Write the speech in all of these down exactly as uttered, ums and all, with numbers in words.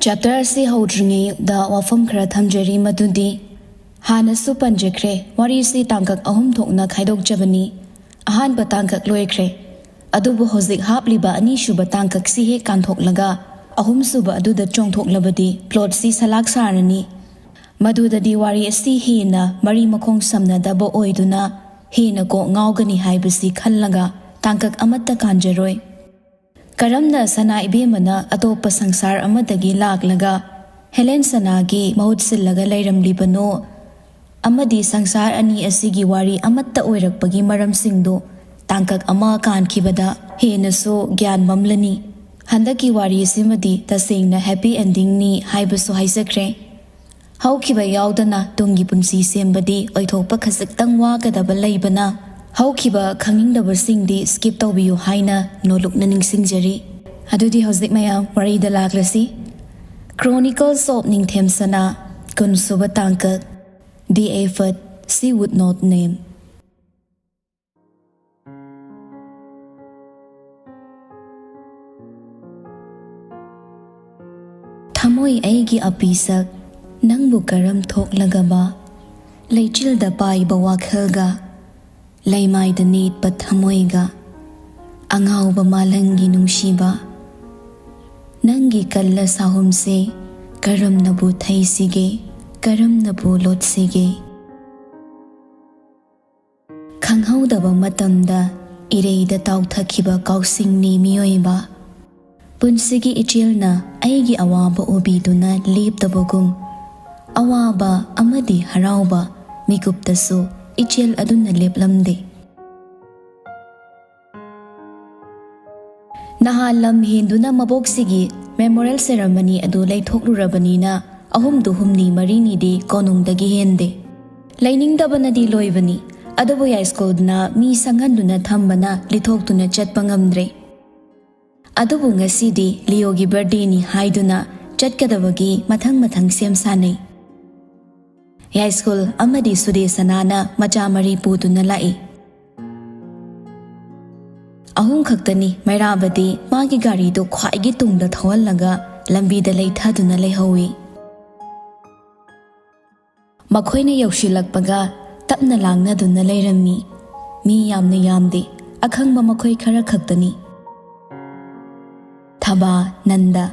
Chapter ꯑꯁꯤ ꯍꯧꯗ꯭ꯔꯤꯉꯩꯗ ꯋꯥꯐꯝ ꯈꯔ ꯊꯝꯖꯔꯤ, ꯃꯗꯨꯗꯤ ꯍꯥꯟꯅꯁꯨ ꯄꯟꯖꯈ꯭ꯔꯦ, ꯋꯥꯔꯤꯁꯤ ꯇꯥꯡꯀꯛ ꯑꯍꯨꯝ ꯊꯣꯛꯅ ꯈꯥꯏꯗꯣꯛꯆꯕꯅꯤ꯫ ꯑꯍꯥꯟꯕ ꯇꯥꯡꯀꯛ ꯂꯣꯏꯈ꯭ꯔꯦ, ꯑꯗꯨꯕꯨ ꯍꯧꯖꯤꯛ ꯍꯥꯞꯂꯤꯕ ꯑꯅꯤꯁꯨꯕ ꯇꯥꯡꯀꯛꯁꯤ ꯍꯦꯛ ꯀꯥꯟꯊꯣꯛꯂꯒ ꯑꯍꯨꯝꯁꯨꯕ ꯑꯗꯨꯗ ꯆꯣꯡꯊꯣꯛꯂꯕꯗꯤ ꯄ꯭ꯂꯣꯠꯁꯤ ꯁꯂꯥꯛ ꯁꯥꯔꯅꯤ꯫ ꯃꯗꯨꯗꯗꯤ ꯋꯥꯔꯤ ꯑꯁꯤ ꯍꯦꯟꯅ ꯃꯔꯤ ꯃꯈꯣꯡ ꯁꯝꯅꯗꯕ ꯑꯣꯏꯗꯨꯅ ꯍꯦꯟꯅ ꯀꯣꯛ ꯉꯥꯎꯒꯅꯤ ꯍꯥꯏꯕꯁꯤ ꯈꯜꯂꯒ ꯇꯥꯡꯀꯛ ꯑꯃꯠꯇ ꯀꯥꯟꯖꯔꯣꯏ꯫ ꯀꯔꯝꯅ ꯁꯅꯥ ꯏꯕꯦꯝꯃꯅ ꯑꯇꯣꯞꯄ ꯁꯪꯁꯥꯔ ꯑꯃꯗꯒꯤ ꯂꯥꯛꯂꯒ ꯍꯦꯂꯦꯟ ꯁꯅꯥꯒꯤ ꯃꯍꯨꯠ ꯁꯤꯜꯂꯒ ꯂꯩꯔꯝꯂꯤꯕꯅꯣ, ꯑꯃꯗꯤ ꯁꯪꯁꯥꯔ ꯑꯅꯤ ꯑꯁꯤꯒꯤ ꯋꯥꯔꯤ ꯑꯃꯠꯇ ꯑꯣꯏꯔꯛꯄꯒꯤ ꯃꯔꯝꯁꯤꯡꯗꯨ ꯇꯥꯡꯀꯛ ꯑꯃ ꯀꯥꯟꯈꯤꯕꯗ ꯍꯦꯟꯅꯁꯨ ꯒ꯭ꯌꯥꯟ ꯃꯝꯂꯅꯤ꯫ ꯍꯟꯗꯛꯀꯤ ꯋꯥꯔꯤꯁꯤꯃꯗꯤ ꯇꯁꯦꯡꯅ ꯍꯦꯄꯤ ꯑꯦꯟꯗꯤꯡꯅꯤ ꯍꯥꯏꯕꯁꯨ ꯍꯥꯏꯖꯈ꯭ꯔꯦ꯫ ꯍꯧꯈꯤꯕ ꯌꯥꯎꯗꯅ ꯇꯨꯡꯒꯤ ꯄꯨꯟꯁꯤ ꯁꯦꯝꯕꯗꯤ ꯑꯣꯏꯊꯣꯛꯄ ꯈꯖꯤꯛꯇꯪ ꯋꯥꯒꯗꯕ ꯂꯩꯕꯅ, ꯍꯧꯈꯤꯕ ꯈꯪꯅꯤꯡꯗꯕꯁꯤꯡꯗꯤ ꯁ꯭ꯀꯤꯞ ꯇꯧꯕꯤꯌꯨ ꯍꯥꯏꯅ ꯅꯣꯂꯨꯛꯅ ꯅꯤꯡꯁꯤꯡꯖꯔꯤ꯫ ꯑꯗꯨꯗꯤ ꯍꯧꯖꯤꯛ ꯃꯌꯥꯝ ꯋꯥꯔꯤꯗ ꯂꯥꯛꯂꯁꯤ꯫ Chronicles of ꯅꯤꯡꯊꯦꯝ ꯁꯅꯥ, ꯀꯨꯟꯁꯨꯕ ꯇꯥꯡꯀꯛ, The Aphid, She Would Not Name꯫ ꯊꯃꯣꯏ ꯑꯩꯒꯤ ꯑꯄꯤꯁꯛ, ꯅꯪꯕꯨ ꯀꯔꯝ ꯊꯣꯛꯂꯒꯕ? ꯂꯩꯆꯤꯜꯗ ꯄꯥꯏꯕ ꯋꯥꯈꯜꯒ, ꯂꯩꯃꯥꯏꯗ ꯅꯦꯠꯄ ꯊꯃꯣꯏꯒ, ꯑꯉꯥꯎꯕ ꯃꯥꯂꯪꯒꯤ ꯅꯨꯡꯁꯤꯕ, ꯅꯪꯒꯤ ꯀꯜꯂ ꯁꯥꯍꯨꯝꯁꯦ ꯀꯔꯝꯅꯕꯨ ꯊꯩꯁꯤꯒꯦ, ꯀꯔꯝꯅꯕꯨ ꯂꯣꯠꯁꯤꯒꯦ? ꯈꯪꯍꯧꯗꯕ ꯃꯇꯝꯗ ꯏꯔꯩꯗ ꯇꯥꯎꯊꯈꯤꯕ ꯀꯥꯎꯁꯤꯡꯅꯤ ꯃꯤꯑꯣꯏꯕ꯫ ꯄꯨꯟꯁꯤꯒꯤ ꯏꯆꯦꯜꯅ ꯑꯩꯒꯤ ꯑꯋꯥꯕ ꯎꯕꯤꯗꯨꯅ ꯂꯦꯞꯇꯕꯒꯨꯝ, ꯑꯋꯥꯕ ꯑꯃꯗꯤ ꯍꯔꯥꯎꯕ ꯃꯤꯀꯨꯞꯇꯁꯨ ꯏꯆꯦꯜ ꯑꯗꯨꯅ ꯂꯦꯞꯂꯝꯗꯦ꯫ ꯅꯍꯥꯟ ꯂꯝ ꯍꯦꯟꯗꯨꯅ ꯃꯕꯣꯛꯁꯤꯒꯤ ꯃꯦꯃꯣꯔꯤꯌꯦꯜ ꯁꯦꯔꯦꯃꯣꯅꯤ ꯑꯗꯨ ꯂꯩꯊꯣꯛꯂꯨꯔꯕꯅꯤꯅ ꯑꯍꯨꯝꯗꯨ ꯍꯨꯝꯅꯤ ꯃꯔꯤꯅꯤꯗꯤ ꯀꯣꯅꯨꯡꯗꯒꯤ ꯍꯦꯟꯗꯦ꯫ ꯂꯩꯅꯤꯡꯗꯕꯅꯗꯤ ꯂꯣꯏꯕꯅꯤ, ꯑꯗꯨꯕꯨ ꯌꯥꯏꯁ꯭ꯀꯨꯜꯅ ꯃꯤ ꯁꯪꯍꯟꯗꯨꯅ ꯊꯝꯕꯅ ꯂꯤꯊꯣꯛꯇꯨꯅ ꯆꯠꯄ ꯉꯝꯗ꯭ꯔꯦ꯫ ꯑꯗꯨꯕꯨ ꯉꯁꯤꯗꯤ ꯂꯤꯑꯣꯒꯤ ꯕꯔꯊꯗꯦꯅꯤ ꯍꯥꯏꯗꯨꯅ ꯆꯠꯀꯗꯕꯒꯤ ꯃꯊꯪ ꯃꯊꯪ ꯁꯦꯝ ꯁꯥꯅꯩ꯫ ꯌꯥꯏꯁ꯭ꯀꯨꯜ ꯑꯃꯗꯤ ꯁꯨꯗꯦꯁꯅꯥꯅ ꯃꯆꯥ ꯃꯔꯤ ꯄꯨꯗꯨꯅ ꯂꯥꯛꯏ꯫ ꯑꯍꯨꯝ ꯈꯛꯇꯅꯤ ꯃꯩꯔꯥꯕꯗꯤ ꯃꯥꯒꯤ ꯒꯥꯔꯤꯗꯨ ꯈ꯭ꯋꯥꯏꯒꯤ ꯇꯨꯡꯗ ꯊꯧꯍꯜꯂꯒ ꯂꯝꯕꯤꯗ ꯂꯩꯊꯗꯨꯅ ꯂꯩꯍꯧꯏ꯫ ꯃꯈꯣꯏꯅ ꯌꯧꯁꯤꯜꯂꯛꯄꯒ ꯇꯞꯅ ꯂꯥꯡꯅꯗꯨꯅ ꯂꯩꯔꯝꯃꯤ꯫ ꯃꯤ ꯌꯥꯝꯅ ꯌꯥꯝꯗꯦ, ꯑꯈꯪꯕ ꯃꯈꯣꯏ ꯈꯔ ꯈꯛꯇꯅꯤ꯫ ꯊꯕꯥ, ꯅꯟꯗ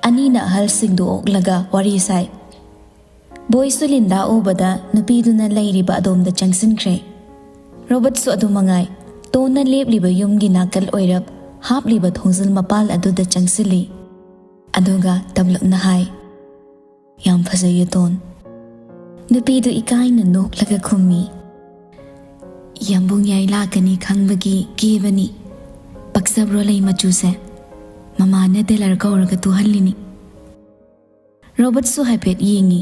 ꯑꯅꯤꯅ ꯑꯍꯜꯁꯤꯡꯗꯨ ꯑꯣꯛꯂꯒ ꯋꯥꯔꯤ ꯁꯥꯏ꯫ ꯕꯣꯏꯁꯨ ꯂꯤꯟꯗꯥ ꯎꯕꯗ ꯅꯨꯄꯤꯗꯨꯅ ꯂꯩꯔꯤꯕ ꯑꯗꯣꯝꯗ ꯆꯪꯁꯤꯟꯈ꯭ꯔꯦ꯫ ꯔꯣꯕꯔꯠꯁꯨ ꯑꯗꯨ ꯃꯉꯥꯏ꯫ ꯇꯣꯟꯅ ꯂꯦꯞꯂꯤꯕ ꯌꯨꯝꯒꯤ ꯅꯥꯀꯜ ꯑꯣꯏꯔꯞ ꯍꯥꯞꯂꯤꯕ ꯊꯣꯡꯖꯤꯜ ꯃꯄꯥꯜ ꯑꯗꯨꯗ ꯆꯪꯁꯤꯜꯂꯤ꯫ ꯑꯗꯨꯒ ꯇꯞꯂꯞꯅ ꯍꯥꯏ, "ꯌꯥꯝ ꯐꯖꯩꯌꯦ, ꯇꯣꯟ꯫" ꯅꯨꯄꯤꯗꯨ ꯏꯀꯥꯏꯅ ꯅꯣꯛꯂꯒ ꯈꯨꯝꯃꯤ, "ꯌꯥꯝꯕꯨꯡ ꯌꯥꯏ ꯂꯥꯛꯀꯅꯤ ꯈꯪꯕꯒꯤ ꯀꯦꯕꯅꯤ꯫ ꯄꯛꯆꯕ꯭ꯔꯣ ꯂꯩ ꯃꯆꯨꯁꯦ? ꯃꯃꯥꯅ ꯇꯦꯂꯔ ꯀꯧꯔꯒ ꯇꯨꯍꯜꯂꯤꯅꯤ꯫" ꯔꯣꯕꯔꯠꯁꯨ ꯍꯥꯏꯐꯦꯠ ꯌꯦꯡꯉꯤ꯫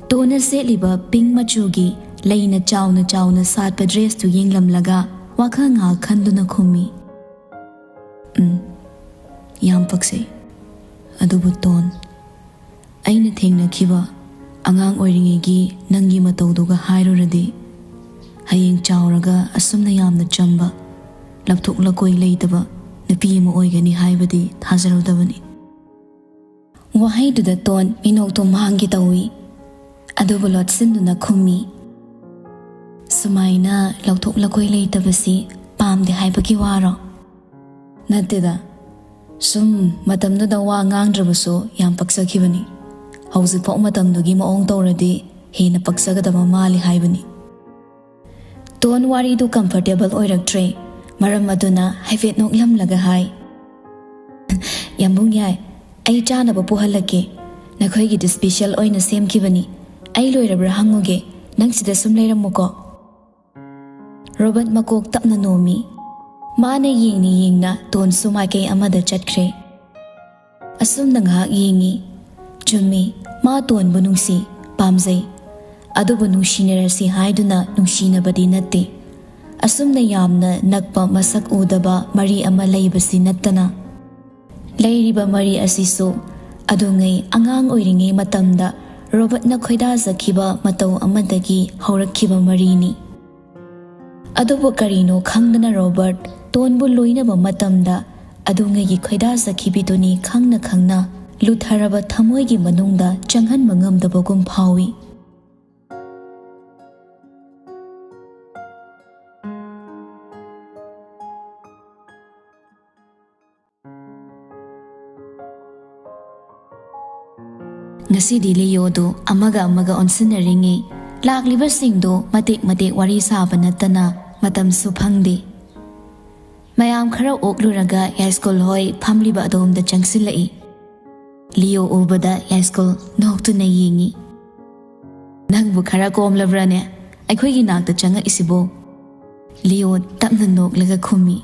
ꯇꯣꯟꯅ ꯁꯦꯠꯂꯤꯕ ꯄꯤꯡ ꯃꯆꯨꯒꯤ ꯂꯩꯅ ꯆꯥꯎꯅ ꯆꯥꯎꯅ ꯁꯥꯠꯄ ꯗ꯭ꯔꯦꯁꯇꯨ ꯌꯦꯡꯂꯝꯂꯒ ꯋꯥꯈꯜ ꯉꯥꯏꯍꯥꯛ ꯈꯟꯗꯨꯅ ꯈꯨꯝꯃꯤ, "ꯎꯝ, ꯌꯥꯝ ꯄꯛꯆꯩ꯫ ꯑꯗꯨꯕꯨ ꯇꯣꯟ, ꯑꯩꯅ ꯊꯦꯡꯅꯈꯤꯕ ꯑꯉꯥꯡ ꯑꯣꯏꯔꯤꯉꯩꯒꯤ ꯅꯪꯒꯤ ꯃꯇꯧꯗꯨꯒ ꯍꯥꯏꯔꯨꯔꯗꯤ, ꯍꯌꯦꯡ ꯆꯥꯎꯔꯒ ꯑꯁꯨꯝꯅ ꯌꯥꯝꯅ ꯆꯝꯕ, ꯂꯧꯊꯣꯛ ꯂꯀꯣꯏ ꯂꯩꯇꯕ ꯅꯨꯄꯤ ꯑꯃ ꯑꯣꯏꯒꯅꯤ ꯍꯥꯏꯕꯗꯤ ꯊꯥꯖꯔꯨꯗꯕꯅꯤ꯫" ꯋꯥꯍꯩꯗꯨꯗ ꯇꯣꯟ ꯃꯤꯅꯣꯛꯇꯨ ꯃꯥꯡꯒꯦ ꯇꯧꯏ꯫ ꯑꯗꯨꯕꯨ ꯂꯣꯠꯁꯤꯟꯗꯨꯅ ꯈꯨꯝꯃꯤ, "ꯁꯨꯃꯥꯏꯅ ꯂꯧꯊꯣꯛ ꯂꯀꯣꯏ ꯂꯩꯇꯕꯁꯤ ꯄꯥꯝꯗꯦ ꯍꯥꯏꯕꯒꯤ ꯋꯥꯔꯣ?" "ꯅꯠꯇꯦꯗ, ꯁꯨꯝ ꯃꯇꯝꯗꯨꯗ ꯋꯥ ꯉꯥꯡꯗ꯭ꯔꯕꯁꯨ ꯌꯥꯝ ꯄꯛꯆꯈꯤꯕꯅꯤ꯫ ꯍꯧꯖꯤꯛꯐꯥꯎ ꯃꯇꯝꯗꯨꯒꯤ ꯃꯑꯣꯡ ꯇꯧꯔꯗꯤ ꯍꯦꯟꯅ ꯄꯛꯆꯒꯗꯕ ꯃꯥꯜꯂꯤ ꯍꯥꯏꯕꯅꯤ꯫" ꯇꯣꯟ ꯋꯥꯔꯤꯗꯨ ꯀꯝꯐꯔꯇꯦꯕꯜ ꯑꯣꯏꯔꯛꯇ꯭ꯔꯦ꯫ ꯃꯔꯝ ꯑꯗꯨꯅ ꯍꯥꯏꯐꯦꯠ ꯅꯣꯛꯂꯝꯂꯒ ꯍꯥꯏ, "ꯌꯥꯝꯕꯨꯡ ꯌꯥꯏ, ꯑꯩ ꯆꯥꯅꯕ ꯄꯨꯍꯜꯂꯛꯀꯦ꯫ ꯅꯈꯣꯏꯒꯤꯗꯤ ꯁ꯭ꯄꯦꯁꯤꯌꯦꯜ ꯑꯣꯏꯅ ꯁꯦꯝꯈꯤꯕꯅꯤ꯫ ꯑꯩ ꯂꯣꯏꯔꯕ꯭ꯔꯥ ꯍꯪꯉꯨꯒꯦ, ꯅꯪ ꯁꯤꯗ ꯁꯨꯝ ꯂꯩꯔꯝꯃꯨꯀꯣ꯫" ꯔꯣꯕꯔꯠ ꯃꯀꯣꯛ ꯇꯞꯅ ꯅꯣꯝꯃꯤ꯫ ꯃꯥꯅ ꯌꯦꯡꯅ ꯌꯦꯡꯅ ꯇꯣꯟꯁꯨ ꯃꯥꯏꯀꯩ ꯑꯃꯗ ꯆꯠꯈ꯭ꯔꯦ꯫ ꯑꯁꯨꯝꯅ ꯉꯥꯏꯍꯥꯛ ꯌꯦꯡꯉꯤ꯫ ꯆꯨꯝꯃꯤ, ꯃꯥ ꯇꯣꯟꯕꯨ ꯅꯨꯡꯁꯤ, ꯄꯥꯝꯖꯩ꯫ ꯑꯗꯨꯕꯨ ꯅꯨꯡꯁꯤꯅꯔꯁꯤ ꯍꯥꯏꯗꯨꯅ ꯅꯨꯡꯁꯤꯅꯕꯗꯤ ꯅꯠꯇꯦ꯫ ꯑꯁꯨꯝꯅ ꯌꯥꯝꯅ ꯅꯛꯄ ꯃꯁꯛ ꯎꯗꯕ ꯃꯔꯤ ꯑꯃ ꯂꯩꯕꯁꯤ ꯅꯠꯇꯅ꯫ ꯂꯩꯔꯤꯕ ꯃꯔꯤ ꯑꯁꯤꯁꯨ ꯑꯗꯨꯉꯩ ꯑꯉꯥꯡ ꯑꯣꯏꯔꯤꯉꯩ ꯃꯇꯝꯗ ꯔꯣꯕꯔꯠꯅ ꯈꯣꯏꯗꯥꯖꯈꯤꯕ ꯃꯇꯧ ꯑꯃꯗꯒꯤ ꯍꯧꯔꯛꯈꯤꯕ ꯃꯔꯤꯅꯤ꯫ ꯑꯗꯨꯕꯨ ꯀꯔꯤꯅꯣ ꯈꯪꯗꯅ ꯔꯣꯕꯔꯠ ꯇꯣꯟꯕꯨ ꯂꯣꯏꯅꯕ ꯃꯇꯝꯗ ꯑꯗꯨꯉꯩꯒꯤ ꯈꯣꯏꯗꯥꯖꯈꯤꯕꯤꯗꯨꯅꯤ ꯈꯪꯅ ꯈꯪꯅ ꯂꯨꯊꯔꯕ ꯊꯃꯣꯏꯒꯤ ꯃꯅꯨꯡꯗ ꯆꯪꯍꯟꯕ ꯉꯝꯗꯕꯒꯨꯝ ꯐꯥꯎꯏ꯫ ꯉꯁꯤꯗꯤ ꯂꯤꯌꯣꯗꯨ ꯑꯃꯒ ꯑꯃꯒ ꯑꯣꯟꯁꯤꯟꯅꯔꯤꯉꯩ, ꯂꯥꯛꯂꯤꯕꯁꯤꯡꯗꯨ ꯃꯇꯦꯛ ꯃꯇꯦꯛ ꯋꯥꯔꯤ ꯁꯥꯕ ꯅꯠꯇꯅ ꯃꯇꯝꯁꯨ ꯐꯪꯗꯦ꯫ ꯃꯌꯥꯝ ꯈꯔ ꯑꯣꯛꯂꯨꯔꯒ ꯌꯥꯏꯁ꯭ꯀꯨꯜ ꯍꯣꯏ ꯐꯝꯂꯤꯕ ꯑꯗꯣꯝꯗ ꯆꯪꯁꯤꯜꯂꯛꯏ꯫ ꯂꯤꯌꯣ ꯎꯕꯗ ꯌꯥꯏꯁ꯭ꯀꯨꯜ ꯅꯣꯛꯇꯨꯅ ꯌꯦꯡꯏ꯫ "ꯅꯪꯕꯨ ꯈꯔ ꯀꯣꯝꯂꯕ꯭ꯔꯥꯅꯦ ꯑꯩꯈꯣꯏꯒꯤ ꯅꯥꯛꯇ ꯆꯪꯉꯛꯏꯁꯤꯕꯣ?" ꯂꯤꯌꯣ ꯇꯞꯅ ꯅꯣꯛꯂꯒ ꯈꯨꯝꯃꯤ꯫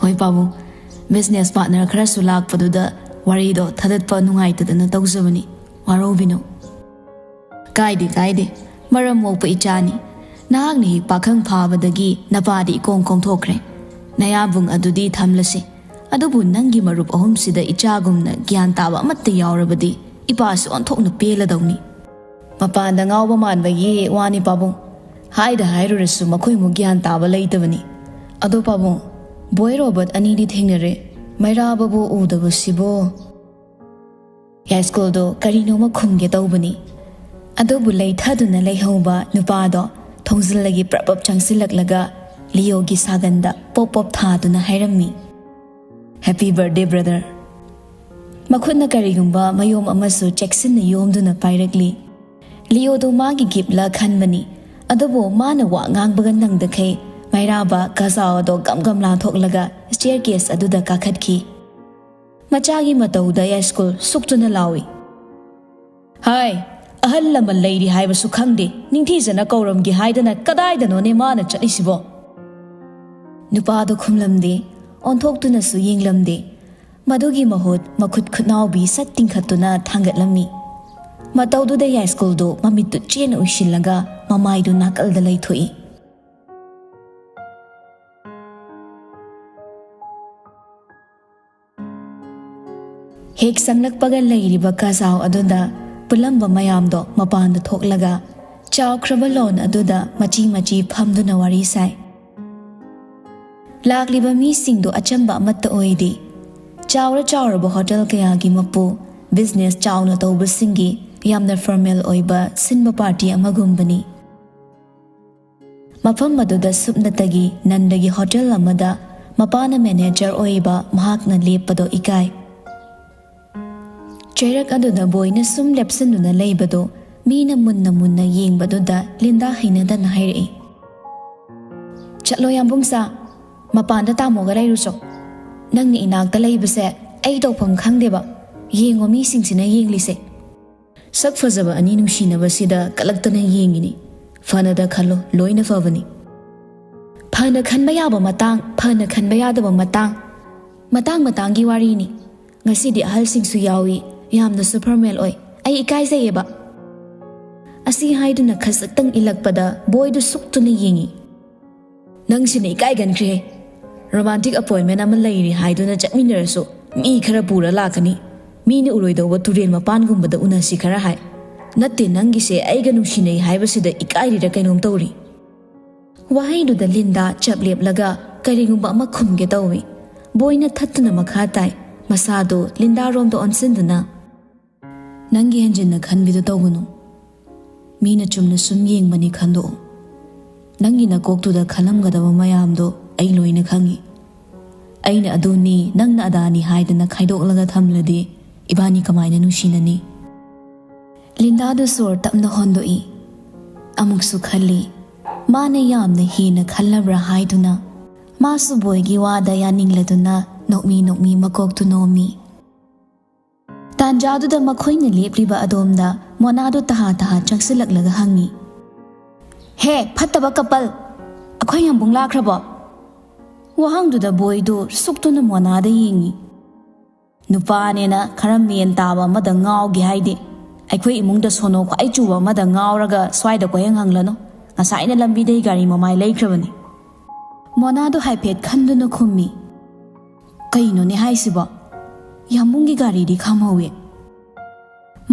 "ꯍꯣꯏ ꯄꯥꯕꯨꯡ, business partner ꯈꯔꯁꯨ ꯂꯥꯛꯄꯗꯨꯗ ꯋꯥꯔꯤꯗꯣ ꯊꯥꯗꯠꯄ ꯅꯨꯡꯉꯥꯏꯇꯗꯅ ꯇꯧꯖꯕꯅꯤ, ꯋꯥꯔꯧꯕꯤꯅꯨ꯫" "ꯀꯥꯏꯗꯦ ꯀꯥꯏꯗꯦ, ꯃꯔꯝ ꯃꯣꯛꯄ ꯏꯆꯥꯅꯤ꯫ ꯅꯍꯥꯛꯅ ꯍꯦꯛ ꯄꯥꯈꯪ ꯐꯥꯕꯗꯒꯤ ꯅꯄꯥꯗꯤ ꯏꯀꯣꯝ ꯀꯣꯝꯊꯣꯛꯈ꯭ꯔꯦ꯫ ꯅꯌꯥꯕꯨꯡ ꯑꯗꯨꯗꯤ ꯊꯝꯂꯁꯤ, ꯑꯗꯨꯕꯨ ꯅꯪꯒꯤ ꯃꯔꯨꯞ ꯑꯍꯨꯝꯁꯤꯗ ꯏꯆꯥꯒꯨꯝꯅ ꯒ꯭ꯌꯥꯟ ꯇꯥꯕ ꯑꯃꯠꯇ ꯌꯥꯎꯔꯕꯗꯤ ꯏꯄꯥꯁꯨ ꯑꯣꯟꯊꯣꯛꯅ ꯄꯦꯜꯂꯗꯧꯅꯤ꯫" "ꯃꯄꯥꯟꯗ ꯉꯥꯎꯕ ꯃꯥꯟꯕꯒꯤ ꯋꯥꯅꯤ ꯄꯥꯕꯨꯡ, ꯍꯥꯏꯗ ꯍꯥꯏꯔꯨꯔꯁꯨ ꯃꯈꯣꯏꯃꯨꯛ ꯒ꯭ꯌꯥꯟ ꯇꯥꯕ ꯂꯩꯇꯕꯅꯤ꯫ ꯑꯗꯣ ꯄꯥꯕꯨꯡ, ꯕꯣꯏ ꯔꯣꯕꯣꯠ ꯑꯅꯤꯗꯤ ꯊꯦꯡꯅꯔꯦ, ꯃꯩꯔꯥꯕꯕꯨ ꯎꯗꯕꯁꯤꯕꯣ?" ꯌꯥꯏꯁ꯭ꯀꯨꯜꯗꯣ ꯀꯔꯤꯅꯣꯃ ꯈꯨꯝꯒꯦ ꯇꯧꯕꯅꯤ, ꯑꯗꯨꯕꯨ ꯂꯩꯊꯗꯨꯅ ꯂꯩꯍꯧꯕ ꯅꯨꯄꯥꯗꯣ ꯊꯣꯡꯖꯤꯜꯂꯒꯤ ꯄ꯭ꯔꯞ ꯄ꯭ꯔꯞ ꯆꯪꯁꯤꯜꯂꯛꯂꯒ ꯂꯤꯌꯣꯒꯤ ꯁꯥꯒꯟꯗ ꯄꯣꯞ ꯄꯣꯞ ꯊꯥꯗꯨꯅ ꯍꯥꯏꯔꯝꯃꯤ, "Happy birthday, brother!" ꯃꯈꯨꯠꯅ ꯀꯔꯤꯒꯨꯝꯕ ꯃꯌꯣꯝ ꯑꯃꯁꯨ ꯆꯦꯛꯁꯤꯟꯅ ꯌꯣꯝꯗꯨꯅ ꯄꯥꯏꯔꯛꯂꯤ꯫ ꯂꯤꯌꯣꯗꯣ ꯃꯥꯒꯤ ꯒꯤꯞꯂ ꯈꯟꯕꯅꯤ, ꯑꯗꯨꯕꯨ ꯃꯥꯅ ꯋꯥ ꯉꯥꯡꯕꯒ ꯅꯪꯗꯈꯩ ꯃꯩꯔꯥꯕ ꯀꯖꯥꯎ ꯑꯗꯣ ꯒꯝ ꯒꯝ ꯂꯥꯟꯊꯣꯛꯂꯒ staircase ꯑꯗꯨꯗ ꯀꯥꯈꯠꯈꯤ꯫ ꯃꯆꯥꯒꯤ ꯃꯇꯧꯗ ꯌꯥꯏꯁ꯭ꯀꯨꯜ ꯁꯨꯛꯇꯨꯅ ꯂꯥꯎꯏ, "ꯍꯥꯏ, ꯑꯍꯜ ꯂꯃꯟ ꯂꯩꯔꯤ ꯍꯥꯏꯕꯁꯨ ꯈꯪꯗꯦ, ꯅꯤꯡꯊꯤꯖꯅ ꯀꯧꯔꯝꯒꯦ ꯍꯥꯏꯗꯅ ꯀꯗꯥꯏꯗꯅꯣꯅꯦ ꯃꯥꯅ ꯆꯠꯂꯤꯁꯤꯕꯣ?" ꯅꯨꯄꯥꯗꯣ ꯈꯨꯝꯂꯝꯗꯦ, ꯑꯣꯟꯊꯣꯛꯇꯨꯅꯁꯨ ꯌꯦꯡꯂꯝꯗꯦ꯫ ꯃꯗꯨꯒꯤ ꯃꯍꯨꯠ ꯃꯈꯨꯠ ꯈꯨꯠꯅꯥꯎꯕꯤ ꯁꯠ ꯇꯤꯡꯈꯠꯇꯨꯅ ꯊꯥꯡꯒꯠꯂꯝꯃꯤ꯫ ꯃꯇꯧꯗꯨꯗ ꯌꯥꯏꯁ꯭ꯀꯨꯜꯗꯨ ꯃꯃꯤꯠꯇꯨ ꯆꯦꯠꯅ ꯎꯏꯁꯤꯜꯂꯒ ꯃꯃꯥꯏꯗꯨ ꯅꯥꯀꯜꯗ ꯂꯩꯊꯣꯛꯏ꯫ ꯍꯦꯛ ꯆꯪꯂꯛꯄꯒ ꯂꯩꯔꯤꯕ ꯀꯖꯥꯎ ꯑꯗꯨꯗ ꯄꯨꯜꯂꯝꯕ ꯃꯌꯥꯝꯗꯣ ꯃꯄꯥꯟꯗ ꯊꯣꯛꯂꯒ ꯆꯥꯎꯈ꯭ꯔꯕ ꯂꯣꯟ ꯑꯗꯨꯗ ꯃꯆꯤ ꯃꯆꯤ ꯐꯝꯗꯨꯅ ꯋꯥꯔꯤ ꯁꯥꯏ꯫ ꯂꯥꯛꯂꯤꯕ ꯃꯤꯁꯤꯡꯗꯨ ꯑꯆꯝꯕ ꯑꯃꯠꯇ ꯑꯣꯏꯗꯦ꯫ ꯆꯥꯎꯔ ꯆꯥꯎꯔꯕ ꯍꯣꯇꯦꯜ ꯀꯌꯥꯒꯤ ꯃꯄꯨ, ꯕꯤꯖꯤꯅꯦꯁ ꯆꯥꯎꯅ ꯇꯧꯕꯁꯤꯡꯒꯤ ꯌꯥꯝꯅ ꯐꯣꯔꯃꯦꯜ ꯑꯣꯏꯕ ꯁꯤꯟꯕ ꯄꯥꯔꯇꯤ ꯑꯃꯒꯨꯝꯕꯅꯤ꯫ ꯃꯐꯝ ꯑꯗꯨꯗ ꯁꯨꯞꯅꯇꯒꯤ ꯅꯟꯗꯒꯤ ꯍꯣꯇꯦꯜ ꯑꯃꯗ ꯃꯄꯥꯅ ꯃꯦꯅꯦꯖꯔ ꯑꯣꯏꯕ ꯃꯍꯥꯛꯅ ꯂꯦꯞꯄꯗꯣ ꯏꯀꯥꯏ꯫ ꯆꯩꯔꯛ ꯑꯗꯨꯗ ꯕꯣꯏꯅ ꯁꯨꯝ ꯂꯦꯞꯁꯤꯟꯗꯨꯅ ꯂꯩꯕꯗꯨ ꯃꯤꯅ ꯃꯨꯟꯅ ꯃꯨꯟꯅ ꯌꯦꯡꯕꯗꯨꯗ ꯂꯤꯟꯗꯥ ꯍꯩꯅꯗꯅ ꯍꯥꯏꯔꯛꯏ, "ꯆꯠꯂꯣ ꯌꯥꯝꯕꯨꯡꯁꯥ, ꯃꯄꯥꯟꯗ ꯇꯥꯃꯣꯒ ꯂꯩꯔꯨꯆꯣ꯫ ꯅꯪꯅ ꯏꯅꯥꯛꯇ ꯂꯩꯕꯁꯦ ꯑꯩ ꯇꯧꯐꯝ ꯈꯪꯗꯦꯕ꯫ ꯌꯦꯡꯉꯣ ꯃꯤꯁꯤꯡꯁꯤꯅ ꯌꯦꯡꯂꯤꯁꯦ꯫ ꯁꯛ ꯐꯖꯕ ꯑꯅꯤ ꯅꯨꯡꯁꯤꯅꯕꯁꯤꯗ ꯀꯂꯛꯇꯅ ꯌꯦꯡꯉꯤꯅꯤ꯫ ꯐꯅꯗ ꯈꯜꯂꯣ, ꯂꯣꯏꯅ ꯐꯕꯅꯤ꯫ ꯐꯅ ꯈꯟꯕ ꯌꯥꯕ ꯃꯇꯥꯡ, ꯐꯅ ꯈꯟꯕ ꯌꯥꯗꯕ ꯃꯇꯥꯡ, ꯃꯇꯥꯡ ꯃꯇꯥꯡꯒꯤ ꯋꯥꯔꯤꯅꯤ꯫ ꯉꯁꯤꯗꯤ ꯑꯍꯜꯁꯤꯡꯁꯨ ꯌꯥꯎꯏ, ꯌꯥꯝꯅꯁꯨ ꯐꯣꯔꯃꯦꯜ ꯑꯣꯏ꯫ ꯑꯩ ꯏꯀꯥꯏꯖꯩꯌꯦꯕ꯫" ꯑꯁꯤ ꯍꯥꯏꯗꯨꯅ ꯈꯖꯤꯛꯇꯪ ꯏꯜꯂꯛꯄꯗ ꯕꯣꯏꯗꯨ ꯁꯨꯛꯇꯨꯅ ꯌꯦꯡꯉꯤ꯫ "ꯅꯪꯁꯤꯅ ꯏꯀꯥꯏꯒꯟꯈ꯭ꯔꯦꯍꯦ꯫ ꯔꯣꯃꯥꯟꯇꯤꯛ ꯑꯄꯣꯏꯟꯃꯦꯟ ꯑꯃ ꯂꯩꯔꯤ ꯍꯥꯏꯗꯨꯅ ꯆꯠꯃꯤꯟꯅꯔꯁꯨ ꯃꯤ ꯈꯔ ꯄꯨꯔ ꯂꯥꯛꯀꯅꯤ꯫ ꯃꯤꯅ ꯎꯔꯣꯏꯗꯧꯕ ꯇꯨꯔꯦꯜ ꯃꯄꯥꯟꯒꯨꯝꯕꯗ ꯎꯅꯁꯤ ꯈꯔ ꯍꯥꯏ꯫ ꯅꯠꯇꯦ, ꯅꯪꯒꯤꯁꯦ ꯑꯩꯒ ꯅꯨꯡꯁꯤꯅꯩ ꯍꯥꯏꯕꯁꯤꯗ ꯏꯀꯥꯏꯔꯤꯔ ꯀꯩꯅꯣꯝ ꯇꯧꯔꯤ꯫" ꯋꯥꯍꯩꯗꯨꯗ ꯂꯤꯟꯗꯥ ꯆꯞ ꯂꯦꯞꯂꯒ ꯀꯔꯤꯒꯨꯝꯕ ꯑꯃ ꯈꯨꯝꯒꯦ ꯇꯧꯏ꯫ ꯕꯣꯏꯅ ꯊꯠꯇꯨꯅ ꯃꯈꯥ ꯇꯥꯏ, ꯃꯁꯥꯗꯨ ꯂꯤꯟꯗꯥꯔꯣꯝꯗ ꯑꯣꯟꯁꯤꯟꯗꯨꯅ, "ꯅꯪꯒꯤ ꯍꯦꯟꯖꯤꯟꯅ ꯈꯟꯕꯤꯗꯨ ꯇꯧꯒꯅꯨ꯫ ꯃꯤꯅ ꯆꯨꯝꯅ ꯁꯨꯝ ꯌꯦꯡꯕꯅꯤ ꯈꯟꯗꯣꯛꯎ꯫ ꯅꯪꯒꯤ ꯅꯀꯣꯛꯇꯨꯗ ꯈꯜꯂꯝꯒꯗꯕ ꯃꯌꯥꯝꯗꯣ ꯑꯩ ꯂꯣꯏꯅ ꯈꯪꯏ꯫ ꯑꯩꯅ ꯑꯗꯨꯅꯤ, ꯅꯪꯅ ꯑꯗꯥꯅꯤ ꯍꯥꯏꯗꯅ ꯈꯥꯏꯗꯣꯛꯂꯒ ꯊꯝꯂꯗꯤ ꯏꯕꯥꯅꯤ ꯀꯃꯥꯏꯅ ꯅꯨꯡꯁꯤꯅꯅꯤ?" ꯂꯤꯟꯗꯥꯗꯨ ꯁꯣꯔ ꯇꯞꯅ ꯍꯣꯟꯗꯣꯛꯏ꯫ ꯑꯃꯨꯛꯁꯨ ꯈꯜꯂꯤ, ꯃꯥꯅ ꯌꯥꯝꯅ ꯍꯦꯟꯅ ꯈꯜꯂꯕ꯭ꯔꯥ ꯍꯥꯏꯗꯨꯅ꯫ ꯃꯥꯁꯨ ꯕꯣꯏꯒꯤ ꯋꯥꯗ ꯌꯥꯅꯤꯡꯂꯗꯨꯅ ꯅꯣꯛꯃꯤ ꯅꯣꯛꯃꯤ ꯃꯀꯣꯛꯇꯨ ꯅꯣꯝꯃꯤ꯫ ꯇꯥꯟꯖꯥꯗꯨꯗ ꯃꯈꯣꯏꯅ ꯂꯦꯞꯂꯤꯕ ꯑꯗꯣꯝꯗ ꯃꯣꯅꯥꯗꯨ ꯇꯍꯥ ꯇꯍꯥ ꯆꯪꯁꯤꯜꯂꯛꯂꯒ ꯍꯪꯉꯤ, "ꯍꯦ, ꯐꯠꯇꯕ ꯀꯄꯜ, ꯑꯩꯈꯣꯏ ꯌꯥꯝꯕꯨꯡ ꯂꯥꯛꯈ꯭ꯔꯕꯣ?" ꯋꯥꯍꯪꯗꯨꯗ ꯕꯣꯏꯗꯨ ꯁꯨꯛꯇꯨꯅ ꯃꯣꯅꯥꯗ ꯌꯦꯡꯉꯤ꯫ "ꯅꯨꯄꯥꯅꯦꯅ ꯈꯔ ꯃꯦꯟ ꯇꯥꯕ ꯑꯃꯗ ꯉꯥꯎꯒꯦ ꯍꯥꯏꯗꯤ, ꯑꯩꯈꯣꯏ ꯏꯃꯨꯡꯗ ꯁꯣꯅꯣ ꯈ꯭ꯋꯥꯏ ꯆꯨꯕ ꯑꯃꯗ ꯉꯥꯎꯔꯒ ꯁ꯭ꯋꯥꯏꯗ ꯀꯣꯏꯍꯪ ꯍꯪꯂꯅꯨ꯫ ꯉꯁꯥꯏꯅ ꯂꯝꯕꯤꯗꯩ ꯒꯥꯔꯤ ꯃꯃꯥꯏ ꯂꯩꯈ꯭ꯔꯕꯅꯤ꯫" ꯃꯣꯅꯥꯗꯣ ꯍꯥꯏꯐꯦꯠ ꯈꯟꯗꯨꯅ ꯈꯨꯝꯃꯤ, "ꯀꯩꯅꯣꯅꯦ ꯍꯥꯏꯁꯤꯕꯣ? ꯌꯥꯝꯕꯨꯡꯒꯤ ꯒꯥꯔꯤꯗꯤ ꯈꯥꯝꯍꯧꯋꯤ꯫"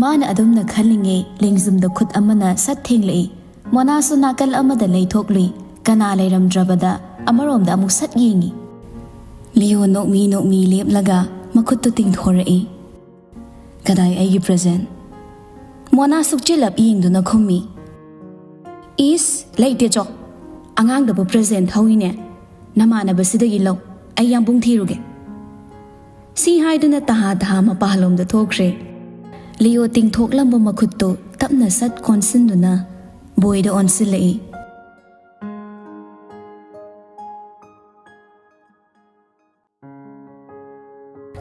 ꯃꯥꯅ ꯑꯗꯨꯝꯅ ꯈꯜꯂꯤꯉꯩ ꯂꯦꯡꯖꯨꯝꯗ ꯈꯨꯠ ꯑꯃꯅ ꯁꯠ ꯊꯦꯡꯂꯛꯏ꯫ ꯃꯣꯅꯥꯁꯨ ꯅꯥꯀꯜ ꯑꯃꯗ ꯂꯩꯊꯣꯛꯂꯨꯏ꯫ ꯀꯅꯥ ꯂꯩꯔꯝꯗ꯭ꯔꯕꯗ ꯑꯃꯔꯣꯝꯗ ꯑꯃꯨꯛ ꯁꯠ ꯌꯦꯡꯉꯤ꯫ ꯂꯤꯌꯣ ꯅꯣꯛꯃꯤ ꯅꯣꯛꯃꯤ ꯂꯦꯞꯂꯒ ꯃꯈꯨꯠꯇꯨ ꯇꯤꯡꯊꯣꯔꯛꯏ꯫ "ꯀꯗꯥꯏ ꯑꯩꯒꯤ ꯄ꯭ꯔꯖꯦꯟ?" ꯃꯣꯅꯥ ꯁꯨꯛꯆꯤꯜꯂꯞ ꯌꯦꯡꯗꯨꯅ ꯈꯨꯝꯃꯤ꯫ "ꯏꯁ, ꯂꯩꯇꯦ ꯆꯣ꯫ ꯑꯉꯥꯡꯗꯕꯨ ꯄ꯭ꯔꯖꯦꯟ ꯊꯧꯏꯅꯦ꯫ ꯅꯃꯥꯟꯅꯕꯁꯤꯗꯒꯤ ꯂꯧ꯫ ꯑꯩ ꯌꯥꯝꯕꯨꯡ ꯊꯤꯔꯨꯒꯦ꯫" ꯁꯤ ꯍꯥꯏꯗꯨꯅ ꯇꯍꯥ ꯇꯍꯥ ꯃꯄꯥꯟꯂꯣꯝꯗ ꯊꯣꯛꯈ꯭ꯔꯦ꯫ ꯂꯤꯑꯣ ꯇꯤꯡꯊꯣꯛꯂꯝꯕ ꯃꯈꯨꯠꯇꯨ ꯇꯞꯅ ꯁꯠ ꯀꯣꯟꯁꯤꯟꯗꯨꯅ ꯕꯣꯏꯗ ꯑꯣꯟꯁꯤꯜꯂꯛꯏ꯫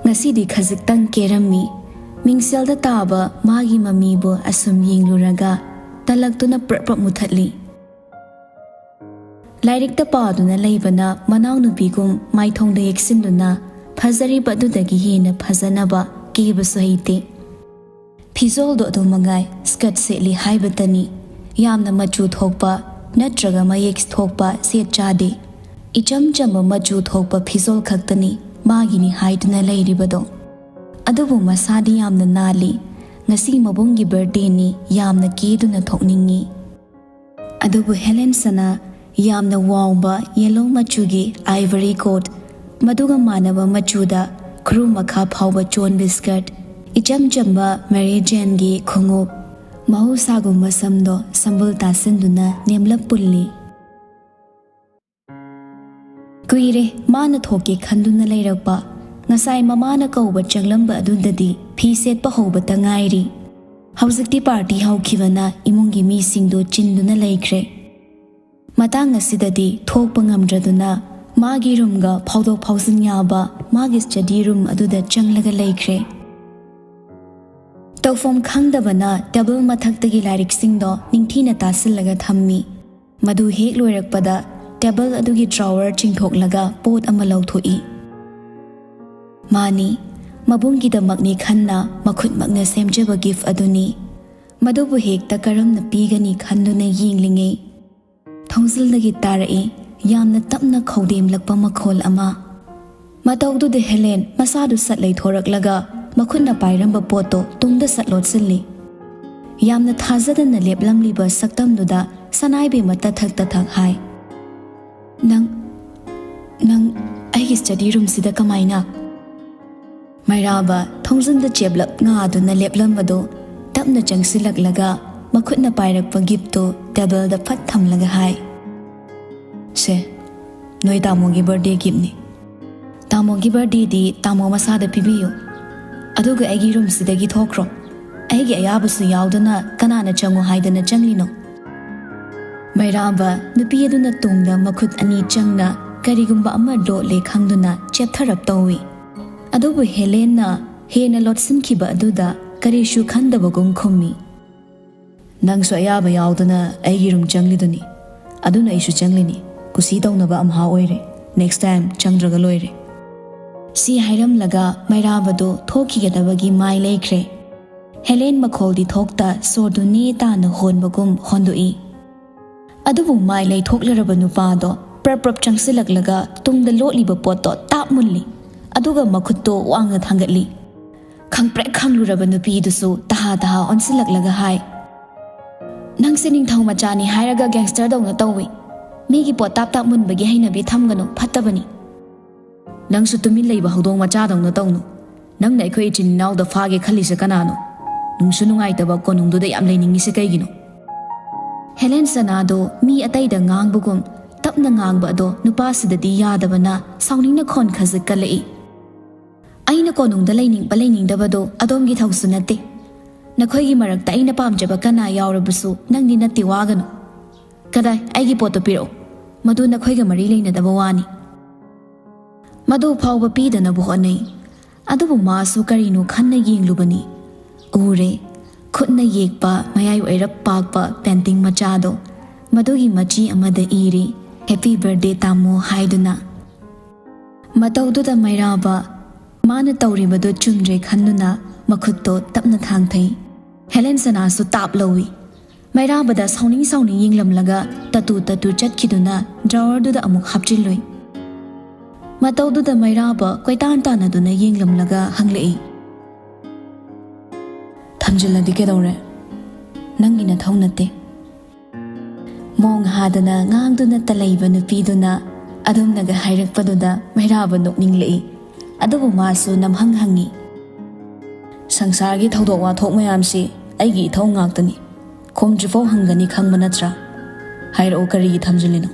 ꯉꯁꯤꯗꯤ ꯈꯖꯤꯛꯇꯪ ꯀꯦꯔꯝꯃꯤ꯫ ꯃꯤꯡꯁꯦꯜꯗ ꯇꯥꯕ ꯃꯥꯒꯤ ꯃꯃꯤꯕꯨ ꯑꯁꯨꯝ ꯌꯦꯡꯂꯨꯔꯒ ꯇꯂꯛꯇꯨꯅ ꯄ꯭ꯔꯞ ꯄ꯭ꯔꯞ ꯃꯨꯊꯠꯂꯤ꯫ ꯂꯥꯏꯔꯤꯛꯇ ꯄꯥꯗꯨꯅ ꯂꯩꯕꯅ ꯃꯅꯥꯎꯅꯨꯄꯤꯒꯨꯝ ꯃꯥꯏꯊꯣꯡꯗ ꯌꯦꯛꯁꯤꯟꯗꯨꯅ ꯐꯖꯔꯤꯕ ꯑꯗꯨꯗꯒꯤ ꯍꯦꯟꯅ ꯐꯖꯅꯕ ꯀꯦꯕꯁꯨ ꯍꯩꯇꯦ꯫ ꯐꯤꯖꯣꯜꯗꯣ ꯑꯗꯨ ꯃꯉꯥꯏ, ꯁ꯭ꯀꯔꯠ ꯁꯦꯠꯂꯤ ꯍꯥꯏꯕꯇꯅꯤ꯫ ꯌꯥꯝꯅ ꯃꯆꯨ ꯊꯣꯛꯄ ꯅꯠꯇ꯭ꯔꯒ ꯃꯌꯦꯛ ꯊꯣꯛꯄ ꯁꯦꯠ ꯆꯥꯗꯦ꯫ ꯏꯆꯝ ꯆꯝꯕ ꯃꯆꯨ ꯊꯣꯛꯄ ꯐꯤꯖꯣꯜ ꯈꯛꯇꯅꯤ ꯃꯥꯒꯤꯅꯤ ꯍꯥꯏꯗꯨꯅ ꯂꯩꯔꯤꯕꯗꯣ꯫ ꯑꯗꯨꯕꯨ ꯃꯁꯥꯗꯤ ꯌꯥꯝꯅ ꯅꯥꯜꯂꯤ꯫ ꯉꯁꯤ ꯃꯕꯨꯡꯒꯤ ꯕꯔꯊꯗꯦꯅꯤ, ꯌꯥꯝꯅ ꯀꯦꯗꯨꯅ ꯊꯣꯛꯅꯤꯡꯉꯤ꯫ ꯑꯗꯨꯕꯨ ꯍꯦꯂꯦꯟꯁꯅ ꯌꯥꯝꯅ ꯋꯥꯎꯕ ꯌꯦꯂꯣ ꯃꯆꯨꯒꯤ ꯑꯥꯏꯚꯔꯤ ꯀꯣꯠ, ꯃꯗꯨꯒ ꯃꯥꯟꯅꯕ ꯃꯆꯨꯗ ꯈꯨꯔꯨ ꯃꯈꯥ ꯐꯥꯎꯕ ꯆꯣꯟꯕ ꯁ꯭ꯀꯔꯠ, ꯏꯆꯝ ꯆꯝꯕ ꯃꯦꯔꯤ ꯖꯦꯟꯒꯤ ꯈꯣꯡꯎꯞ, ꯃꯍꯧꯁꯥꯒꯨꯝꯕ ꯁꯝꯗꯣ ꯁꯝꯕꯨꯜ ꯇꯥꯁꯤꯟꯗꯨꯅ ꯅꯦꯝꯂꯞ ꯄꯨꯜꯂꯤ꯫ ꯀꯨꯏꯔꯦ ꯃꯥꯅ ꯊꯣꯛꯀꯦ ꯈꯟꯗꯨꯅ ꯂꯩꯔꯛꯄ꯫ ꯉꯁꯥꯏ ꯃꯃꯥꯅ ꯀꯧꯕ ꯆꯪꯂꯝꯕ ꯑꯗꯨꯗꯗꯤ ꯐꯤ ꯁꯦꯠꯄ ꯍꯧꯕꯇ ꯉꯥꯏꯔꯤ꯫ ꯍꯧꯖꯤꯛꯇꯤ ꯄꯥꯔꯇꯤ ꯍꯧꯈꯤꯕꯅ ꯏꯃꯨꯡꯒꯤ ꯃꯤꯁꯤꯡꯗꯨ ꯆꯤꯟꯗꯨꯅ ꯂꯩꯈ꯭ꯔꯦ꯫ ꯃꯇꯥꯡ ꯑꯁꯤꯗꯗꯤ ꯊꯣꯛꯄ ꯉꯝꯗ꯭ꯔꯗꯨꯅ ꯃꯥꯒꯤ ꯔꯨꯝꯒ ꯐꯥꯎꯗꯣꯛ ꯐꯥꯎꯖꯤꯟ ꯌꯥꯕ ꯃꯥꯒꯤ ꯁ꯭ꯇꯗꯤ ꯔꯨꯝ ꯑꯗꯨꯗ ꯆꯪꯂꯒ ꯂꯩꯈ꯭ꯔꯦ꯫ ꯇꯧꯐꯝ ꯈꯪꯗꯕꯅ ꯇꯦꯕꯜ ꯃꯊꯛꯇꯒꯤ ꯂꯥꯏꯔꯤꯛꯁꯤꯡꯗꯣ ꯅꯤꯡꯊꯤꯅ ꯇꯥꯁꯤꯜꯂꯒ ꯊꯝꯃꯤ꯫ ꯃꯗꯨ ꯍꯦꯛ ꯂꯣꯏꯔꯛꯄꯗ ꯇꯦꯕꯜ ꯑꯗꯨꯒꯤ ꯗ꯭ꯔꯥꯋꯔ ꯆꯤꯡꯊꯣꯛꯂꯒ ꯄꯣꯠ ꯑꯃ ꯂꯧꯊꯣꯛꯏ꯫ ꯃꯥꯅꯤ, ꯃꯕꯨꯡꯒꯤꯗꯃꯛꯅꯤ ꯈꯟꯅ ꯃꯈꯨꯠꯃꯛꯅ ꯁꯦꯝꯖꯕ ꯒꯤꯐ ꯑꯗꯨꯅꯤ꯫ ꯃꯗꯨꯕꯨ ꯍꯦꯛꯇ ꯀꯔꯝꯅ ꯄꯤꯒꯅꯤ ꯈꯟꯗꯨꯅ ꯌꯦꯡꯂꯤꯉꯩ, ꯊꯣꯡꯖꯤꯜꯗꯒꯤ ꯇꯥꯔꯛꯏ ꯌꯥꯝꯅ ꯇꯞꯅ ꯈꯧꯗꯦꯝꯂꯛꯄ ꯃꯈꯣꯜ ꯑꯃ꯫ ꯃꯇꯧꯗꯨꯗ ꯍꯦꯂꯦꯟ ꯃꯁꯥꯗꯨ ꯁꯠ ꯂꯩꯊꯣꯔꯛꯂꯒ ꯃꯈꯨꯠꯅ ꯄꯥꯏꯔꯝꯕ ꯄꯣꯠꯇꯣ ꯇꯨꯡꯗ ꯁꯠ ꯂꯣꯠꯁꯤꯜꯂꯤ꯫ ꯌꯥꯝꯅ ꯊꯥꯖꯗꯅ ꯂꯦꯞꯂꯝꯂꯤꯕ ꯁꯛꯇꯝꯗꯨꯗ ꯁꯅꯥꯏꯕꯦꯝꯃ ꯇꯊꯛ ꯇꯊꯛ ꯍꯥꯏ, "ꯅꯪ, ꯅꯪ ꯑꯩꯒꯤ ꯁ꯭ꯇꯗꯤ ꯔꯨꯝꯁꯤꯗ ꯀꯃꯥꯏꯅ?" ꯃꯩꯔꯥꯕ ꯊꯣꯡꯖꯤꯟꯗ ꯆꯦꯞꯂꯞ ꯉꯥꯗꯨꯅ ꯂꯦꯞꯂꯝꯕꯗꯨ ꯇꯞꯅ ꯆꯪꯁꯤꯜꯂꯛꯂꯒ ꯃꯈꯨꯠꯅ ꯄꯥꯏꯔꯛꯄ ꯒꯤꯐꯇꯨ ꯇꯦꯕꯜꯗ ꯐꯠ ꯊꯝꯂꯒ ꯍꯥꯏ, "ꯁꯦ, ꯅꯣꯏ ꯇꯥꯃꯣꯒꯤ ꯕꯥꯔꯗꯦ ꯒꯤꯐꯅꯤ꯫ ꯇꯥꯃꯣꯒꯤ ꯕꯥꯔꯗꯦꯗꯤ ꯇꯥꯃꯣ ꯃꯁꯥꯗ ꯄꯤꯕꯤꯌꯨ꯫ ꯑꯗꯨꯒ ꯑꯩꯒꯤ ꯔꯨꯝꯁꯤꯗꯒꯤ ꯊꯣꯛꯈ꯭ꯔꯣ꯫ ꯑꯩꯒꯤ ꯑꯌꯥꯕꯁꯨ ꯌꯥꯎꯗꯅ ꯀꯅꯥꯅ ꯆꯪꯉꯨ ꯍꯥꯏꯗꯅ ꯆꯪꯂꯤꯅꯣ?" ꯃꯩꯔꯥꯕ ꯅꯨꯄꯤ ꯑꯗꯨꯅ ꯇꯨꯡꯗ ꯃꯈꯨꯠ ꯑꯅꯤ ꯆꯪꯅ ꯀꯔꯤꯒꯨꯝꯕ ꯑꯃ ꯂꯣꯠꯂꯦ ꯈꯪꯗꯨꯅ ꯆꯦꯞꯊꯔꯞ ꯇꯧꯏ꯫ ꯑꯗꯨꯕꯨ ꯍꯦꯂꯦꯟꯅ ꯍꯦꯟꯅ ꯂꯣꯠꯁꯤꯟꯈꯤꯕ ꯑꯗꯨꯗ ꯀꯔꯤꯁꯨ ꯈꯟꯗꯕꯒꯨꯝ ꯈꯨꯝꯃꯤ, "ꯅꯪꯁꯨ ꯑꯌꯥꯕ ꯌꯥꯎꯗꯅ ꯑꯩꯒꯤ ꯔꯨꯝ ꯆꯪꯂꯤꯗꯨꯅꯤ, ꯑꯗꯨꯅ ꯑꯩꯁꯨ ꯆꯪꯂꯤꯅꯤ꯫ ꯀꯨꯁꯤ ꯇꯧꯅꯕ ꯑꯝꯍꯥ ꯑꯣꯏꯔꯦ꯫ ꯅꯦꯛꯁ ꯇꯥꯏꯝ ꯆꯪꯗ꯭ꯔꯒ ꯂꯣꯏꯔꯦ꯫" ꯁꯤ ꯍꯥꯏꯔꯝꯂꯒ ꯃꯩꯔꯥꯕꯗꯨ ꯊꯣꯛꯈꯤꯒꯗꯕꯒꯤ ꯃꯥꯏ ꯂꯩꯈ꯭ꯔꯦ꯫ ꯍꯦꯂꯦꯟ ꯃꯈꯣꯜꯗꯤ ꯊꯣꯛꯇ ꯁꯣꯔꯗꯨ ꯅꯦ ꯇꯥꯅ ꯍꯣꯟꯕꯒꯨꯝ ꯍꯣꯟꯗꯣꯛꯏ꯫ ꯑꯗꯨꯕꯨ ꯃꯥꯏ ꯂꯩꯊꯣꯛꯂꯔꯕ ꯅꯨꯄꯥꯗꯣ ꯄ꯭ꯔꯞ ꯄ꯭ꯔꯞ ꯆꯪꯁꯤꯜꯂꯛꯂꯒ ꯇꯨꯡꯗ ꯂꯣꯠꯂꯤꯕ ꯄꯣꯠꯇꯣ ꯇꯥꯞ ꯃꯨꯜꯂꯤ꯫ ꯑꯗꯨꯒ ꯃꯈꯨꯠꯇꯣ ꯋꯥꯡꯅ ꯊꯥꯡꯒꯠꯂꯤ꯫ ꯈꯪꯄ꯭ꯔꯦꯛ ꯈꯪꯂꯨꯔꯕ ꯅꯨꯄꯤꯗꯨꯁꯨ ꯇꯍꯥ ꯇꯍꯥ ꯑꯣꯟꯁꯤꯜꯂꯛꯂꯒ ꯍꯥꯏ, "ꯅꯪꯁꯦ ꯅꯤꯡꯊꯧ ꯃꯆꯥꯅꯤ ꯍꯥꯏꯔꯒ ꯒꯦꯡꯁꯇꯔꯗꯧꯅ ꯇꯧꯏ꯫ ꯃꯤꯒꯤ ꯄꯣꯠ ꯇꯥꯞ ꯇꯥꯞ ꯃꯨꯟꯕꯒꯤ ꯍꯩꯅꯕꯤ ꯊꯝꯒꯅꯨ, ꯐꯠꯇꯕꯅꯤ꯫" "ꯅꯪꯁꯨ ꯇꯨꯃꯤꯟ ꯂꯩꯕ ꯍꯧꯗꯣꯡ ꯃꯆꯥꯗꯧꯅ ꯇꯧꯅꯨ꯫ ꯅꯪꯅ ꯑꯩꯈꯣꯏ ꯏꯆꯤꯟ ꯏꯅꯥꯎꯗ ꯐꯥꯒꯦ ꯈꯜꯂꯤꯁꯦ ꯀꯅꯥꯅꯣ? ꯅꯨꯡꯁꯨ ꯅꯨꯡꯉꯥꯏꯇꯕ ꯀꯣꯅꯨꯡꯗꯨꯗ ꯌꯥꯝ ꯂꯩꯅꯤꯡꯉꯤꯁꯦ ꯀꯩꯒꯤꯅꯣ?" ꯍꯦꯂꯦꯟ ꯁꯅꯥꯗꯣ ꯃꯤ ꯑꯇꯩꯗ ꯉꯥꯡꯕꯒꯨꯝ ꯇꯞꯅ ꯉꯥꯡꯕ ꯑꯗꯣ ꯅꯨꯄꯥꯁꯤꯗꯗꯤ ꯌꯥꯗꯕꯅ ꯁꯥꯎꯅꯤꯡꯅ ꯈꯣꯟ ꯈꯖꯤꯛ ꯀꯜꯂꯛꯏ꯫ "ꯑꯩꯅ ꯀꯣꯅꯨꯡꯗ ꯂꯩꯅꯤꯡꯕ ꯂꯩꯅꯤꯡꯗꯕꯗꯣ ꯑꯗꯣꯝꯒꯤ ꯊꯧꯁꯨ ꯅꯠꯇꯦ꯫ ꯅꯈꯣꯏꯒꯤ ꯃꯔꯛꯇ ꯑꯩꯅ ꯄꯥꯝꯖꯕ ꯀꯅꯥ ꯌꯥꯎꯔꯕꯁꯨ ꯅꯪꯗꯤ ꯅꯠꯇꯦ, ꯋꯥꯒꯅꯨ꯫ ꯀꯗꯥꯏ, ꯑꯩꯒꯤ ꯄꯣꯠꯇꯣ ꯄꯤꯔꯛꯑꯣ꯫ ꯃꯗꯨ ꯅꯈꯣꯏꯒ ꯃꯔꯤ ꯂꯩꯅꯗꯕ ꯋꯥꯅꯤ꯫" ꯃꯗꯨ ꯐꯥꯎꯕ ꯄꯤꯗꯅꯕ ꯍꯣꯠꯅꯩ꯫ ꯑꯗꯨꯕꯨ ꯃꯥꯁꯨ ꯀꯔꯤꯅꯣ ꯈꯟꯅ ꯌꯦꯡꯂꯨꯕꯅꯤ꯫ ꯎꯔꯦ, ꯈꯨꯠꯅ ꯌꯦꯛꯄ ꯃꯌꯥꯏ ꯑꯣꯏꯔꯞ ꯄꯥꯛꯄ ꯄꯦꯟꯇꯤꯡ ꯃꯆꯥꯗꯣ꯫ ꯃꯗꯨꯒꯤ ꯃꯆꯤ ꯑꯃꯗ ꯏꯔꯤ, "Happy birthday ꯇꯥꯃꯣ" ꯍꯥꯏꯗꯨꯅ꯫ ꯃꯇꯧꯗꯨꯗ ꯃꯩꯔꯥꯕ, ꯃꯥꯅ ꯇꯧꯔꯤꯕꯗꯨ ꯆꯨꯝꯗ꯭ꯔꯦ ꯈꯟꯗꯨꯅ ꯃꯈꯨꯠꯇꯣ ꯇꯞꯅ ꯊꯥꯡꯊꯩ꯫ ꯍꯦꯂꯦꯟ ꯁꯅꯥꯁꯨ ꯇꯥꯞ ꯂꯧꯏ꯫ ꯃꯩꯔꯥꯕꯗ ꯁꯥꯎꯅꯤꯡ ꯁꯥꯎꯅꯤꯡ ꯌꯦꯡꯂꯝꯂꯒ ꯇꯇꯨ ꯇꯇꯨ ꯆꯠꯈꯤꯗꯨꯅ ꯗ꯭ꯔꯥꯋꯔꯗꯨꯗ ꯑꯃꯨꯛ ꯍꯥꯞꯆꯤꯜꯂꯨꯏ꯫ ꯃꯇꯧꯗꯨꯗ ꯃꯩꯔꯥꯕ ꯀꯣꯏꯇꯥꯟ ꯇꯥꯟꯅꯗꯨꯅ ꯌꯦꯡꯂꯝꯂꯒ ꯍꯪꯂꯛꯏ, "ꯊꯝꯖꯤꯜꯂꯗꯤ ꯀꯩꯗꯧꯔꯦ? ꯅꯪꯒꯤ ꯅꯊꯧ ꯅꯠꯇꯦ꯫" ꯃꯣꯡ ꯍꯥꯗꯅ ꯉꯥꯡꯗꯨꯅꯇ ꯂꯩꯕ ꯅꯨꯄꯤꯗꯨꯅ ꯑꯗꯨꯝꯅꯒ ꯍꯥꯏꯔꯛꯄꯗꯨꯗ ꯃꯩꯔꯥꯕ ꯅꯣꯛꯅꯤꯡꯂꯛꯏ꯫ ꯑꯗꯨꯕꯨ ꯃꯥꯁꯨ ꯅꯝꯍꯪ ꯍꯪꯉꯤ꯫ "ꯁꯪꯁꯥꯔꯒꯤ ꯊꯧꯗꯣꯛ ꯋꯥꯊꯣꯛ ꯃꯌꯥꯝꯁꯤ ꯑꯩꯒꯤ ꯏꯊꯧ ꯉꯥꯛꯇꯅꯤ꯫ ꯈꯨꯝꯗ꯭ꯔꯤꯐꯥꯎ ꯍꯪꯒꯅꯤ ꯈꯪꯕ ꯅꯠꯇ꯭ꯔꯥ? ꯍꯥꯏꯔꯛꯑꯣ, ꯀꯔꯤꯒꯤ ꯊꯝꯖꯤꯜꯂꯤꯅꯣ?"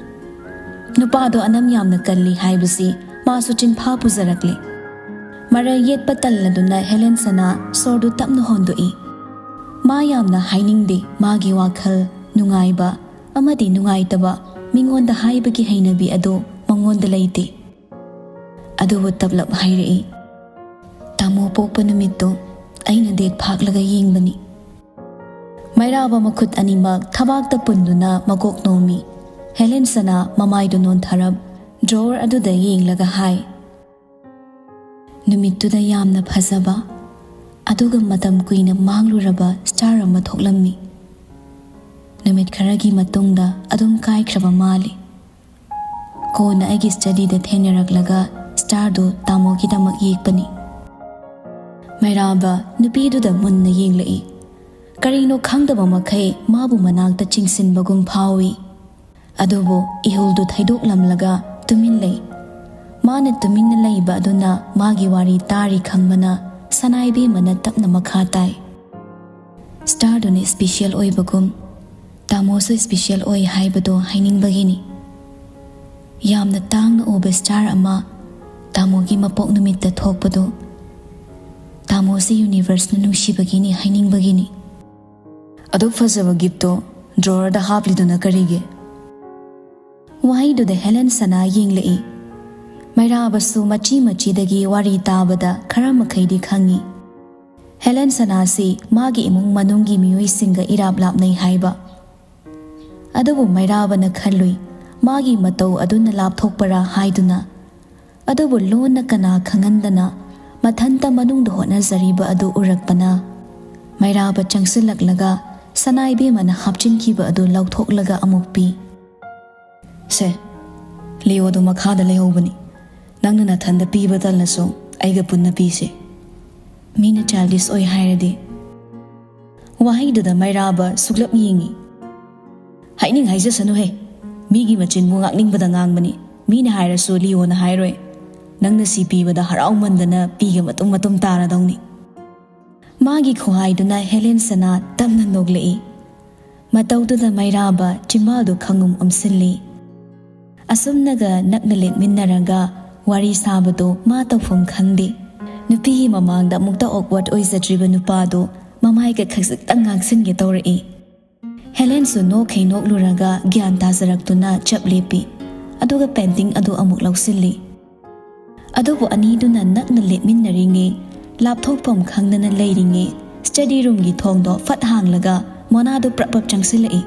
ꯅꯨꯄꯥꯗꯣ ꯑꯅꯝ ꯌꯥꯝꯅ ꯀꯜꯂꯤ ꯍꯥꯏꯕꯁꯤ ꯃꯥꯁꯨ ꯆꯤꯟꯐꯥ ꯄꯨꯖꯔꯛꯂꯦ꯫ ꯃꯔꯩ ꯌꯦꯠꯄ ꯇꯜꯂꯗꯨꯅ ꯍꯦꯂꯦꯟ ꯁꯅꯥ ꯁꯣꯔꯗꯨ ꯇꯞꯅ ꯍꯣꯟꯗꯣꯛꯏ꯫ ꯃꯥ ꯌꯥꯝꯅ ꯍꯥꯏꯅꯤꯡꯗꯦ꯫ ꯃꯥꯒꯤ ꯋꯥꯈꯜ, ꯅꯨꯡꯉꯥꯏꯕ ꯑꯃꯗꯤ ꯅꯨꯡꯉꯥꯏꯇꯕ ꯃꯤꯉꯣꯟꯗ ꯍꯥꯏꯕꯒꯤ ꯍꯩꯅꯕꯤ ꯑꯗꯨ ꯃꯉꯣꯟꯗ ꯂꯩꯇꯦ꯫ ꯑꯗꯨꯕꯨ ꯇꯞꯂꯞ ꯍꯥꯏꯔꯛꯏ, "ꯇꯥꯃꯣ ꯄꯣꯛꯄ ꯅꯨꯃꯤꯠꯇꯨ ꯑꯩꯅ ꯗꯦꯠ ꯐꯥꯛꯂꯒ ꯌꯦꯡꯕꯅꯤ꯫" ꯃꯩꯔꯥꯕ ꯃꯈꯨꯠ ꯑꯅꯤꯃꯛ ꯊꯕꯥꯛꯇ ꯄꯨꯟꯗꯨꯅ ꯃꯀꯣꯛ ꯅꯣꯝꯃꯤ꯫ ꯍꯦꯂꯦꯟ ꯁꯅꯥ ꯃꯃꯥꯏꯗꯨ ꯅꯣꯟꯊꯔꯞ ꯗ꯭ꯔꯣꯋꯔ ꯑꯗꯨꯗ ꯌꯦꯡꯂꯒ ꯍꯥꯏ, "ꯅꯨꯃꯤꯠꯇꯨꯗ ꯌꯥꯝꯅ ꯐꯖꯕ, ꯑꯗꯨꯒ ꯃꯇꯝ ꯀꯨꯏꯅ ꯃꯥꯡꯂꯨꯔꯕ ꯁ꯭ꯇꯥꯔ ꯑꯃ ꯊꯣꯛꯂꯝꯃꯤ꯫ ꯅꯨꯃꯤꯠ ꯈꯔꯒꯤ ꯃꯇꯨꯡꯗ ꯑꯗꯨꯝ ꯀꯥꯏꯈ꯭ꯔꯕ ꯃꯥꯜꯂꯤ꯫ ꯀꯣꯟꯅ ꯑꯩꯒꯤ ꯁ꯭ꯇꯗꯤꯗ ꯊꯦꯡꯅꯔꯛꯂꯒ ꯁ꯭ꯇꯥꯔꯗꯨ ꯇꯥꯃꯣꯒꯤꯗꯃꯛ ꯌꯦꯛꯄꯅꯤ꯫" ꯃꯩꯔꯥꯕ ꯅꯨꯄꯤꯗꯨꯗ ꯃꯨꯟꯅ ꯌꯦꯡꯂꯛꯏ꯫ ꯀꯔꯤꯅꯣ ꯈꯪꯗꯕ ꯃꯈꯩ ꯃꯥꯕꯨ ꯃꯅꯥꯛꯇ ꯆꯤꯡꯁꯤꯟꯕꯒꯨꯝ ꯐꯥꯎꯏ꯫ ꯑꯗꯨꯕꯨ ꯏꯍꯨꯜꯗꯨ ꯊꯩꯗꯣꯛꯂꯝꯂꯒ ꯇꯨꯃꯤꯟ ꯂꯩ꯫ ꯃꯥꯅ ꯇꯨꯃꯤꯟꯅ ꯂꯩꯕ ꯑꯗꯨꯅ ꯃꯥꯒꯤ ꯋꯥꯔꯤ ꯇꯥꯔꯤ ꯈꯪꯕꯅ ꯁꯅꯥꯏꯕꯦꯝꯃꯅ ꯇꯞꯅ ꯃꯈꯥ ꯇꯥꯏ, "ꯁ꯭ꯇꯥꯔꯗꯨꯅ ꯏꯁꯄꯤꯁꯤꯌꯦꯜ ꯑꯣꯏꯕꯒꯨꯝ ꯇꯥꯃꯣꯁꯨ ꯏꯁꯄꯤꯁꯤꯌꯦꯜ ꯑꯣꯏ ꯍꯥꯏꯕꯗꯣ ꯍꯥꯏꯅꯤꯡꯕꯒꯤꯅꯤ꯫ ꯌꯥꯝꯅ ꯇꯥꯡꯅ ꯎꯕ ꯁ꯭ꯇꯥꯔ ꯑꯃ ꯇꯥꯃꯣꯒꯤ ꯃꯄꯣꯛ ꯅꯨꯃꯤꯠꯇ ꯊꯣꯛꯄꯗꯣ ꯇꯥꯃꯣꯁꯦ ꯌꯨꯅꯤꯚꯔꯁꯅ ꯅꯨꯡꯁꯤꯕꯒꯤꯅꯤ ꯍꯥꯏꯅꯤꯡꯕꯒꯤꯅꯤ꯫" "ꯑꯗꯨꯛ ꯐꯖꯕ ꯒꯤꯐꯇꯣ ꯗ꯭ꯔꯣꯋꯔꯗ ꯍꯥꯞꯂꯤꯗꯨꯅ ꯀꯔꯤꯒꯤ?" ꯋꯥꯍꯩꯗꯨꯗ ꯍꯦꯂꯦꯟ ꯁꯅꯥ ꯌꯦꯡꯂꯛꯏ꯫ ꯃꯩꯔꯥꯕꯁꯨ ꯃꯆꯤ ꯃꯆꯤꯗꯒꯤ ꯋꯥꯔꯤ ꯇꯥꯕꯗ ꯈꯔ ꯃꯈꯩꯗꯤ ꯈꯪꯉꯤ꯫ ꯍꯦꯂꯦꯟ ꯁꯅꯥꯁꯤ ꯃꯥꯒꯤ ꯏꯃꯨꯡ ꯃꯅꯨꯡꯒꯤ ꯃꯤꯑꯣꯏꯁꯤꯡꯒ ꯏꯔꯥꯞ ꯂꯥꯞꯅꯩ ꯍꯥꯏꯕ꯫ ꯑꯗꯨꯕꯨ ꯃꯩꯔꯥꯕꯅ ꯈꯜꯂꯨꯏ, ꯃꯥꯒꯤ ꯃꯇꯧ ꯑꯗꯨꯅ ꯂꯥꯞꯊꯣꯛꯄꯔꯥ ꯍꯥꯏꯗꯨꯅ꯫ ꯑꯗꯨꯕꯨ ꯂꯣꯟꯅ ꯀꯅꯥ ꯈꯪꯍꯟꯗꯅ ꯃꯊꯟꯇ ꯃꯅꯨꯡꯗ ꯍꯣꯠꯅꯖꯔꯤꯕ ꯑꯗꯨ ꯎꯔꯛꯄꯅ, ꯃꯩꯔꯥꯕ ꯆꯪꯁꯤꯜꯂꯛꯂꯒ ꯁꯅꯥꯏꯕꯦꯝꯃꯅ ꯍꯥꯞꯆꯤꯟꯈꯤꯕ ꯑꯗꯨ ꯂꯧꯊꯣꯛꯂꯒ ꯑꯃꯨꯛ ꯄꯤ꯫ "ꯁꯦ, ꯂꯤꯑꯣꯗꯣ ꯃꯈꯥꯗ ꯂꯩꯍꯧꯕꯅꯤ꯫ ꯅꯪꯅ ꯅꯊꯟꯗ ꯄꯤꯕ ꯇꯜꯂꯁꯨ ꯑꯩꯒ ꯄꯨꯟꯅ ꯄꯤꯁꯦ꯫ ꯃꯤꯅ ꯆꯥꯏꯜꯗꯤꯁ ꯑꯣꯏ ꯍꯥꯏꯔꯗꯤ꯫" ꯋꯥꯍꯩꯗꯨꯗ ꯃꯩꯔꯥꯕ ꯁꯨꯛꯂꯞ ꯌꯦꯡꯉꯤ꯫ "ꯍꯥꯏꯅꯤꯡ ꯍꯥꯏꯖꯁꯅꯨꯍꯦ꯫ ꯃꯤꯒꯤ ꯃꯆꯤꯟꯕꯨ ꯉꯥꯛꯅꯤꯡꯕꯗ ꯉꯥꯡꯕꯅꯤ꯫ ꯃꯤꯅ ꯍꯥꯏꯔꯁꯨ ꯂꯤꯑꯣꯅ ꯍꯥꯏꯔꯣꯏ꯫ "ꯅꯪꯅ ꯁꯤ ꯄꯤꯕꯗ ꯍꯔꯥꯎꯃꯟꯗꯅ ꯄꯤꯒ ꯃꯇꯨꯝ ꯃꯇꯨꯝ ꯇꯥꯔꯗꯧꯅꯤ"꯫ ꯃꯥꯒꯤ ꯈꯨꯍꯥꯏꯗꯨꯅ ꯍꯦꯂꯦꯟ ꯁꯅꯥ ꯇꯝꯅ ꯅꯣꯛꯂꯛꯏ꯫ ꯃꯇꯧꯗꯨꯗ ꯃꯩꯔꯥꯕ ꯆꯤꯝꯕꯥꯜꯗꯨ ꯈꯪꯉꯨꯝ ꯎꯝꯁꯤꯜꯂꯤ꯫ ꯑꯁꯨꯝꯅꯒ ꯅꯛꯅ ꯂꯦꯞꯃꯤꯟꯅꯔꯒ ꯋꯥꯔꯤ ꯁꯥꯕꯗꯨ ꯃꯥ ꯇꯧꯐꯝ ꯈꯪꯗꯦ꯫ ꯅꯨꯄꯤꯒꯤ ꯃꯃꯥꯡꯗ ꯑꯃꯨꯛꯇ awkward ꯑꯣꯏꯖꯗ꯭ꯔꯤꯕ ꯅꯨꯄꯥꯗꯨ ꯃꯃꯥꯏꯒ ꯈꯖꯤꯛꯇꯪ ꯉꯥꯡꯁꯤꯟꯒꯦ ꯇꯧꯔꯛꯏ꯫ ꯍꯦꯂꯦꯟꯁꯨ ꯅꯣꯛꯈꯩ ꯅꯣꯛꯂꯨꯔꯒ ꯒ꯭ꯌꯥꯟ ꯇꯥꯖꯔꯛꯇꯨꯅ ꯆꯞ ꯂꯦꯞꯄꯤ꯫ ꯑꯗꯨꯒ painting ꯑꯗꯨ ꯑꯃꯨꯛ ꯂꯧꯁꯤꯜꯂꯤ꯫ ꯑꯗꯨꯕꯨ ꯑꯅꯤꯗꯨꯅ ꯅꯛꯅ ꯂꯦꯞꯃꯤꯟꯅꯔꯤꯉꯩ, ꯂꯥꯞꯊꯣꯛꯐꯝ ꯈꯪꯗꯅ ꯂꯩꯔꯤꯉꯩ, study roomꯒꯤ ꯊꯣꯡꯗꯣ ꯐꯠ ꯍꯥꯡꯂꯒ ꯃꯣꯅꯥꯗꯨ ꯄ꯭ꯔꯞ ꯄ꯭ꯔꯞ ꯆꯪꯁꯤꯜꯂꯛꯏ꯫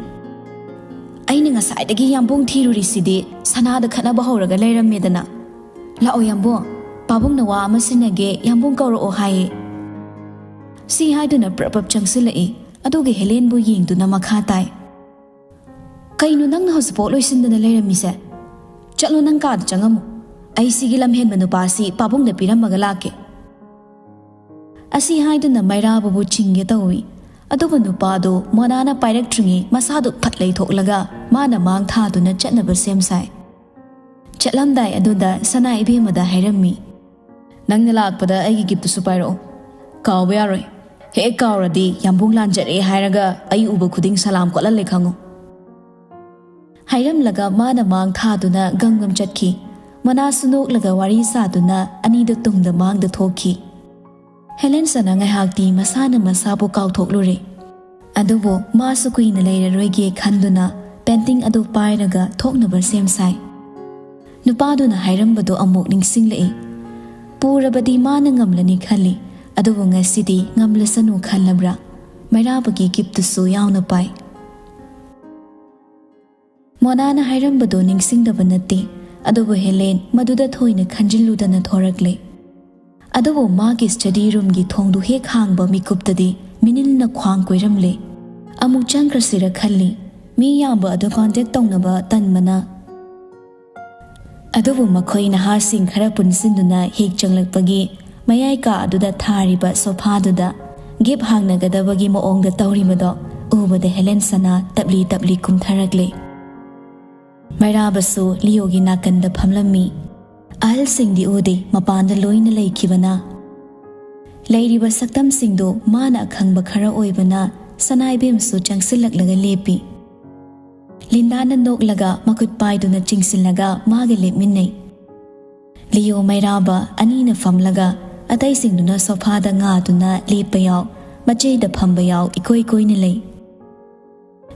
"ꯑꯩꯅ ꯉꯁꯥꯏꯗꯒꯤ ꯌꯥꯝꯕꯨꯡ ꯊꯤꯔꯨꯔꯤꯁꯤꯗꯤ ꯁꯅꯥꯗ ꯈꯠꯅꯕ ꯍꯧꯔꯒ ꯂꯩꯔꯝꯃꯦꯗꯅ꯫ ꯂꯥꯛꯑꯣ ꯌꯥꯝꯕꯨꯡ, ꯄꯥꯕꯨꯡꯅ ꯋꯥ ꯑꯃ ꯁꯤꯟꯅꯒꯦ, ꯌꯥꯝꯕꯨꯡ ꯀꯧꯔꯛꯑꯣ ꯍꯥꯏꯌꯦ"꯫ ꯁꯤ ꯍꯥꯏꯗꯨꯅ ꯄ꯭ꯔꯞ ꯄ꯭ꯔꯞ ꯆꯪꯁꯤꯜꯂꯛꯏ꯫ ꯑꯗꯨꯒ ꯍꯦꯂꯦꯟꯕꯨ ꯌꯦꯡꯗꯨꯅ ꯃꯈꯥ ꯇꯥꯏ꯫ "ꯀꯩꯅꯣ ꯅꯪꯅ ꯍꯧꯖꯤꯛꯐꯥꯎ ꯂꯣꯏꯁꯤꯟꯗꯅ ꯂꯩꯔꯝꯃꯤꯁꯦ? ꯆꯠꯂꯣ, ꯅꯪ ꯀꯥꯗ ꯆꯪꯉꯝꯃꯣ꯫ ꯑꯩ ꯁꯤꯒꯤ ꯂꯝꯍꯦꯟꯕ ꯅꯨꯄꯥꯁꯤ ꯄꯥꯕꯨꯡꯗ ꯄꯤꯔꯝꯃꯒ ꯂꯥꯛꯀꯦ"꯫ ꯑꯁꯤ ꯍꯥꯏꯗꯨꯅ ꯃꯩꯔꯥꯕꯕꯨ ꯆꯤꯡꯒꯦ ꯇꯧꯏ꯫ ꯑꯗꯨꯕꯨ ꯅꯨꯄꯥꯗꯨ ꯃꯣꯅꯥꯅ ꯄꯥꯏꯔꯛꯇ꯭ꯔꯤꯉꯩ ꯃꯁꯥꯗꯨ ꯐꯠ ꯂꯩꯊꯣꯛꯂꯒ ꯃꯥꯅ ꯃꯥꯡ ꯊꯥꯗꯨꯅ ꯆꯠꯅꯕ ꯁꯦꯝ ꯁꯥꯏ꯫ ꯆꯠꯂꯝꯗꯥꯏ ꯑꯗꯨꯗ ꯁꯅꯥ ꯏꯕꯦꯝꯃꯗ ꯍꯥꯏꯔꯝꯃꯤ, "ꯅꯪꯅ ꯂꯥꯛꯄꯗ ꯑꯩꯒꯤ giftꯇꯨꯁꯨ ꯄꯥꯏꯔꯛꯑꯣ꯫ ꯀꯥꯎꯕ ꯌꯥꯔꯣꯏ꯫ ꯍꯦꯛ ꯀꯥꯎꯔꯗꯤ ꯌꯥꯝꯕꯨꯡ ꯂꯥꯟꯖꯔꯦ ꯍꯥꯏꯔꯒ ꯑꯩ ꯎꯕ ꯈꯨꯗꯤꯡ ꯁꯂꯥꯝ ꯀꯣꯠꯍꯜꯂꯦ ꯈꯪꯉꯨ"꯫ ꯍꯥꯏꯔꯝꯂꯒ ꯃꯥꯅ ꯃꯥꯡ ꯊꯥꯗꯨꯅ ꯒꯝ ꯒꯝ ꯆꯠꯈꯤ꯫ ꯃꯣꯅꯥꯁꯨ ꯅꯣꯛꯂꯒ ꯋꯥꯔꯤ ꯁꯥꯗꯨꯅ ꯑꯅꯤꯗꯨ ꯇꯨꯡꯗ ꯃꯥꯡꯗ ꯊꯣꯛꯈꯤ꯫ ꯍꯦꯂꯦꯟ ꯁꯅꯥ ꯉꯥꯏꯍꯥꯛꯇꯤ ꯃꯁꯥꯅ ꯃꯁꯥꯕꯨ ꯀꯥꯎꯊꯣꯛꯂꯨꯔꯦ꯫ ꯑꯗꯨꯕꯨ ꯃꯥꯁꯨ ꯀꯨꯏꯅ ꯂꯩꯔꯔꯣꯏꯒꯦ ꯈꯟꯗꯨꯅ painting ꯑꯗꯨ ꯄꯥꯏꯔꯒ ꯊꯣꯛꯅꯕ ꯁꯦꯝ ꯁꯥꯏ꯫ ꯅꯨꯄꯥꯗꯨꯅ ꯍꯥꯏꯔꯝꯕꯗꯨ ꯑꯃꯨꯛ ꯅꯤꯡꯁꯤꯡꯂꯛꯏ꯫ ꯄꯨꯔꯕꯗꯤ ꯃꯥꯅ ꯉꯝꯂꯅꯤ ꯈꯜꯂꯤ, ꯑꯗꯨꯕꯨ ꯉꯁꯤꯗꯤ ꯉꯝꯂꯁꯅꯨ ꯈꯜꯂꯕ꯭ꯔꯥ? ꯃꯩꯔꯥꯕꯒꯤ giftꯇꯨꯁꯨ ꯌꯥꯎꯅ ꯄꯥꯏ꯫ ꯃꯣꯅꯥꯅ ꯍꯥꯏꯔꯝꯕꯗꯨ ꯅꯤꯡꯁꯤꯡꯗꯕ ꯅꯠꯇꯦ, ꯑꯗꯨꯕꯨ ꯍꯦꯂꯦꯟ ꯃꯗꯨꯗ ꯊꯣꯏꯅ ꯈꯟꯖꯤꯜꯂꯨꯗꯅ ꯊꯣꯔꯛꯂꯦ꯫ ꯑꯗꯨꯕꯨ ꯃꯥꯒꯤ study roomꯒꯤ ꯊꯣꯡꯗꯨ ꯍꯦꯛ ꯍꯥꯡꯕ ꯃꯤꯀꯨꯞꯇꯗꯤ ꯃꯤꯅꯤꯜꯅ ꯈ꯭ꯋꯥꯡ ꯀꯣꯏꯔꯝꯂꯦ꯫ ꯑꯃꯨꯛ ꯆꯪꯈ꯭ꯔꯁꯤꯔ ꯈꯜꯂꯤ꯫ ꯃꯤ ꯌꯥꯝꯕ ꯑꯗꯨ contact ꯇꯧꯅꯕ ꯇꯟꯕꯅ꯫ ꯑꯗꯨꯕꯨ ꯃꯈꯣꯏ ꯅꯍꯥꯁꯤꯡ ꯈꯔ ꯄꯨꯟꯁꯤꯟꯗꯨꯅ ꯍꯦꯛ ꯆꯪꯂꯛꯄꯒꯤ ꯃꯌꯥꯏ ꯀꯥ ꯑꯗꯨꯗ ꯊꯥꯔꯤꯕ sofaꯗꯨꯗ gift ꯍꯥꯡꯅꯒꯗꯕꯒꯤ ꯃꯑꯣꯡꯗ ꯇꯧꯔꯤꯕꯗꯣ ꯎꯕꯗ ꯍꯦꯂꯦꯟ ꯁꯅꯥ ꯇꯞꯂꯤ ꯇꯞꯂꯤ ꯀꯨꯝꯊꯔꯛꯂꯦ꯫ ꯃꯩꯔꯥꯕꯁꯨ ꯂꯤꯑꯣꯒꯤ ꯅꯥꯀꯟꯗ ꯐꯝꯂꯝꯃꯤ꯫ ꯑꯍꯜꯁꯤꯡꯗꯤ ꯎꯗꯦ, ꯃꯄꯥꯟꯗ ꯂꯣꯏꯅ ꯂꯩꯈꯤꯕꯅ꯫ ꯂꯩꯔꯤꯕ ꯁꯛꯇꯝꯁꯤꯡꯗꯨ ꯃꯥꯅ ꯑꯈꯪꯕ ꯈꯔ ꯑꯣꯏꯕꯅ ꯁꯅꯥ ꯏꯕꯦꯝꯁꯨ ꯆꯪꯁꯤꯜꯂꯛꯂꯒ ꯂꯦꯞꯄꯤ꯫ ꯂꯤꯟꯗꯥꯅ ꯅꯣꯛꯂꯒ ꯃꯈꯨꯠ ꯄꯥꯏꯗꯨꯅ ꯆꯤꯡꯁꯤꯜꯂꯒ ꯃꯥꯒ ꯂꯦꯞꯃꯤꯟꯅꯩ꯫ ꯂꯤꯌꯣ ꯃꯩꯔꯥꯕ ꯑꯅꯤꯅ ꯐꯝꯂꯒ ꯑꯇꯩꯁꯤꯡꯗꯨꯅ ꯁꯣꯐꯥꯗ ꯉꯥꯗꯨꯅ ꯂꯦꯞꯄ ꯌꯥꯎ, ꯃꯆꯩꯗ ꯐꯝꯕ ꯌꯥꯎ, ꯏꯀꯣꯏ ꯀꯣꯏꯅ ꯂꯩ꯫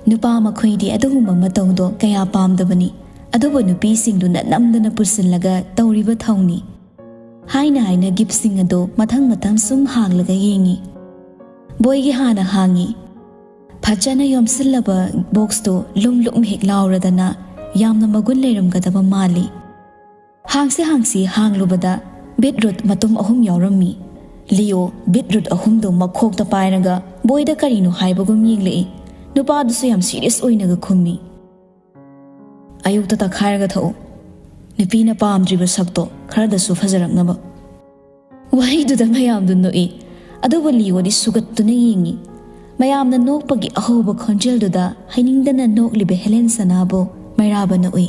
ꯅꯨꯄꯥ ꯃꯈꯣꯏꯗꯤ ꯑꯗꯨꯒꯨꯝꯕ ꯃꯇꯧꯗꯣ ꯀꯌꯥ ꯄꯥꯝꯗꯕꯅꯤ, ꯑꯗꯨꯕꯨ ꯅꯨꯄꯤꯁꯤꯡꯗꯨꯅ ꯅꯝꯗꯅ ꯄꯨꯁꯤꯜꯂꯒ ꯇꯧꯔꯤꯕ ꯊꯧꯅꯤ꯫ ꯍꯥꯏꯅ ꯍꯥꯏꯅ ꯒꯤꯐꯁꯤꯡ ꯑꯗꯨ ꯃꯊꯪ ꯃꯊꯪ ꯁꯨꯝ ꯍꯥꯡꯂꯒ ꯌꯦꯡꯉꯤ꯫ ꯕꯣꯏꯒꯤ ꯍꯥꯟꯅ ꯍꯥꯡꯉꯤ꯫ ꯐꯖꯅ ꯌꯣꯝꯁꯤꯜꯂꯕ ꯕꯣꯛꯁꯇꯨ ꯂꯨꯝ ꯂꯨꯝ ꯍꯦꯛ ꯂꯥꯎꯔꯗꯅ ꯌꯥꯝꯅ ꯃꯒꯨꯟ ꯂꯩꯔꯝꯒꯗꯕ ꯃꯥꯜꯂꯤ꯫ ꯍꯥꯡꯁꯤ ꯍꯥꯡꯁꯤ ꯍꯥꯡꯂꯨꯕꯗ ꯕꯤꯠꯔꯨꯠ ꯃꯇꯨꯝ ꯑꯍꯨꯝ ꯌꯥꯎꯔꯝꯃꯤ꯫ ꯂꯤꯌꯣ ꯕꯤꯠꯔꯨꯠ ꯑꯍꯨꯝꯗꯨ ꯃꯈꯣꯛꯇ ꯄꯥꯏꯔꯒ ꯕꯣꯏꯗ ꯀꯔꯤꯅꯣ ꯍꯥꯏꯕꯒꯨꯝ ꯌꯦꯡꯂꯛꯏ꯫ ꯅꯨꯄꯥꯗꯨꯁꯨ ꯌꯥꯝ ꯁꯤꯔꯤꯌꯁ ꯑꯣꯏꯅꯒ ꯈꯨꯝꯃꯤ꯫ "ꯑꯌꯨꯛꯇ ꯇꯛꯈꯥꯏꯔꯒ ꯊꯛꯎ꯫ ꯅꯨꯄꯤꯅ ꯄꯥꯝꯗ꯭ꯔꯤꯕ ꯁꯛꯇꯣ ꯈꯔꯗꯁꯨ ꯐꯖꯔꯛꯅꯕ꯫" ꯋꯥꯍꯩꯗꯨꯗ ꯃꯌꯥꯝꯗꯨ ꯅꯣꯛꯏ꯫ ꯑꯗꯨꯕꯨ ꯂꯤꯌꯣꯗꯤ ꯁꯨꯒꯠꯇꯨꯅ ꯌꯦꯡꯉꯤ꯫ ꯃꯌꯥꯝꯅ ꯅꯣꯛꯄꯒꯤ ꯑꯍꯧꯕ ꯈꯣꯟꯖꯦꯜꯗꯨꯗ ꯍꯩꯅꯤꯡꯗꯅ ꯅꯣꯛꯂꯤꯕ ꯍꯦꯂꯦꯟ ꯁꯅꯥꯕꯨ ꯃꯩꯔꯥꯕꯅ ꯎꯏ꯫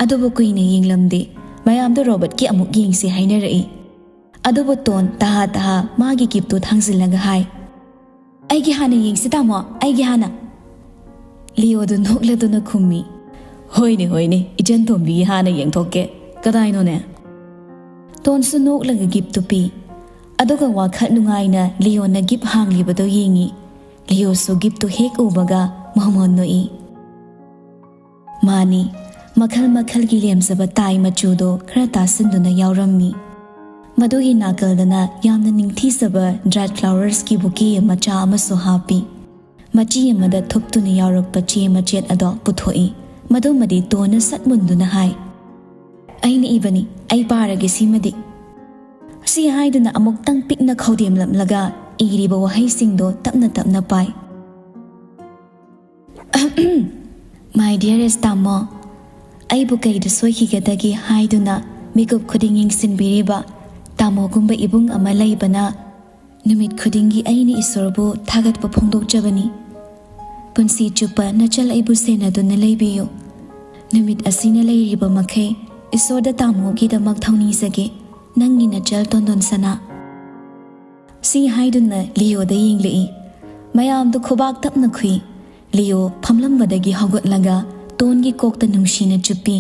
ꯑꯗꯨꯕꯨ ꯀꯨꯏꯅ ꯌꯦꯡꯂꯝꯗꯦ꯫ ꯃꯌꯥꯝꯗꯨ ꯔꯣꯕꯣꯠꯀꯤ ꯑꯃꯨꯛ ꯌꯦꯡꯁꯤ ꯍꯥꯏꯅꯔꯛꯏ꯫ ꯑꯗꯨꯕꯨ ꯇꯣꯟ ꯇꯍꯥ ꯇꯍꯥ ꯃꯥꯒꯤ ꯒꯤꯞꯇꯨ ꯊꯥꯡꯖꯤꯜꯂꯒ ꯍꯥꯏ, "ꯑꯩꯒꯤ ꯍꯥꯟꯅ ꯌꯦꯡꯁꯤ ꯇꯥꯃꯣ, ꯑꯩꯒꯤ ꯍꯥꯟꯅ꯫" ꯂꯤꯌꯣꯗꯨ ꯅꯣꯛꯂꯗꯨꯅ ꯈꯨꯝꯃꯤ, "ꯍꯣꯏꯅꯦ, ꯍꯣꯏꯅꯦ, ꯏꯆꯟ ꯇꯣꯝꯕꯤꯒꯤ ꯍꯥꯟꯅ ꯌꯦꯡꯊꯣꯛꯀꯦ꯫ ꯀꯗꯥꯏꯅꯣꯅꯦ?" ꯇꯣꯟꯁꯨ ꯅꯣꯛꯂꯒ ꯒꯤꯞꯇꯨ ꯄꯤ꯫ ꯑꯗꯨꯒ ꯋꯥꯈꯜ ꯅꯨꯡꯉꯥꯏꯅ ꯂꯤꯌꯣꯅ ꯒꯤꯞ ꯍꯥꯡꯂꯤꯕꯗꯨ ꯌꯦꯡꯉꯤ꯫ ꯂꯤꯌꯣꯁꯨ ꯒꯤꯞꯇꯨ ꯍꯦꯛ ꯎꯕꯒ ꯃꯣꯃꯣꯟ ꯅꯣꯛꯏ꯫ ꯃꯥꯅꯤ, ꯃꯈꯜ ꯃꯈꯜꯒꯤ ꯂꯦꯝꯖꯕ ꯇꯥꯏ ꯃꯆꯨꯗꯣ ꯈꯔ ꯇꯥꯁꯤꯟꯗꯨꯅ ꯌꯥꯎꯔꯝꯃꯤ꯫ ꯃꯗꯨꯒꯤ ꯅꯥꯀꯜꯗꯅ ꯌꯥꯝꯅ ꯅꯤꯡꯊꯤꯖꯕ ꯗ꯭ꯔꯥꯏꯗ ꯐ꯭ꯂꯥꯋꯔꯁꯀꯤ ꯕꯨꯀꯦ ꯃꯆꯥ ꯑꯃꯁꯨ ꯍꯥꯞꯄꯤ꯫ ꯃꯆꯤ ꯑꯃꯗ ꯊꯨꯞꯇꯨꯅ ꯌꯥꯎꯔꯛꯄ ꯆꯦ ꯃꯆꯦꯠ ꯑꯗꯣ ꯄꯨꯊꯣꯛꯏ꯫ ꯃꯗꯨꯃꯗꯤ ꯇꯣꯟꯅ ꯁꯠ ꯃꯨꯟꯗꯨꯅ ꯍꯥꯏ, "ꯑꯩꯅ ꯏꯕꯅꯤ, ꯑꯩ ꯄꯥꯔꯒꯦ ꯁꯤꯃꯗꯤ꯫" ꯁꯤ ꯍꯥꯏꯗꯨꯅ ꯑꯃꯨꯛꯇꯪ ꯄꯤꯛꯅ ꯈꯧꯗꯦꯝꯂꯝꯂꯒ ꯏꯔꯤꯕ ꯋꯥꯍꯩꯁꯤꯡꯗꯣ ꯇꯞꯅ ꯇꯞꯅ ꯄꯥꯏ꯫ "My dearest ꯇꯥꯃꯣ, ꯑꯩꯕꯨ ꯀꯩꯗ ꯁꯣꯏꯈꯤꯒꯗꯒꯦ ꯍꯥꯏꯗꯨꯅ ꯃꯤꯀꯨꯞ ꯈꯨꯗꯤꯡ ꯌꯦꯡꯁꯤꯟꯕꯤꯔꯤꯕ ꯇꯥꯃꯣꯒꯨꯝꯕ ꯏꯕꯨꯡ ꯑꯃ ꯂꯩꯕꯅ ꯅꯨꯃꯤꯠ ꯈꯨꯗꯤꯡꯒꯤ ꯑꯩꯅ ꯏꯁꯣꯔꯕꯨ ꯊꯥꯒꯠꯄ ꯐꯣꯡꯗꯣꯛꯆꯕꯅꯤ꯫ ꯄꯨꯟꯁꯤ ꯆꯨꯞꯄ ꯅꯆꯜ ꯑꯩꯕꯨ ꯁꯦꯟꯅꯗꯨꯅ ꯂꯩꯕꯤꯌꯨ꯫ ꯅꯨꯃꯤꯠ ꯑꯁꯤꯅ ꯂꯩꯔꯤꯕ ꯃꯈꯩ "ꯏꯁꯣꯔꯗ ꯇꯥꯃꯣꯒꯤꯗꯃꯛ ꯊꯧꯅꯤꯖꯒꯦ, ꯅꯪꯒꯤ ꯅꯆꯜ ꯇꯣꯟꯗꯣꯟ ꯁꯅꯥ"꯫ ꯁꯤ ꯍꯥꯏꯗꯨꯅ ꯂꯤꯌꯣꯗ ꯌꯦꯡꯂꯛꯏ꯫ ꯃꯌꯥꯝꯗꯨ ꯈꯨꯕꯥꯛ ꯇꯞꯅ ꯈꯨꯏ꯫ ꯂꯤꯌꯣ ꯐꯝꯂꯝꯕꯗꯒꯤ ꯍꯧꯒꯠꯂꯒ ꯇꯣꯟꯒꯤ ꯀꯣꯛꯇ ꯅꯨꯡꯁꯤꯅ ꯆꯨꯞꯄꯤ꯫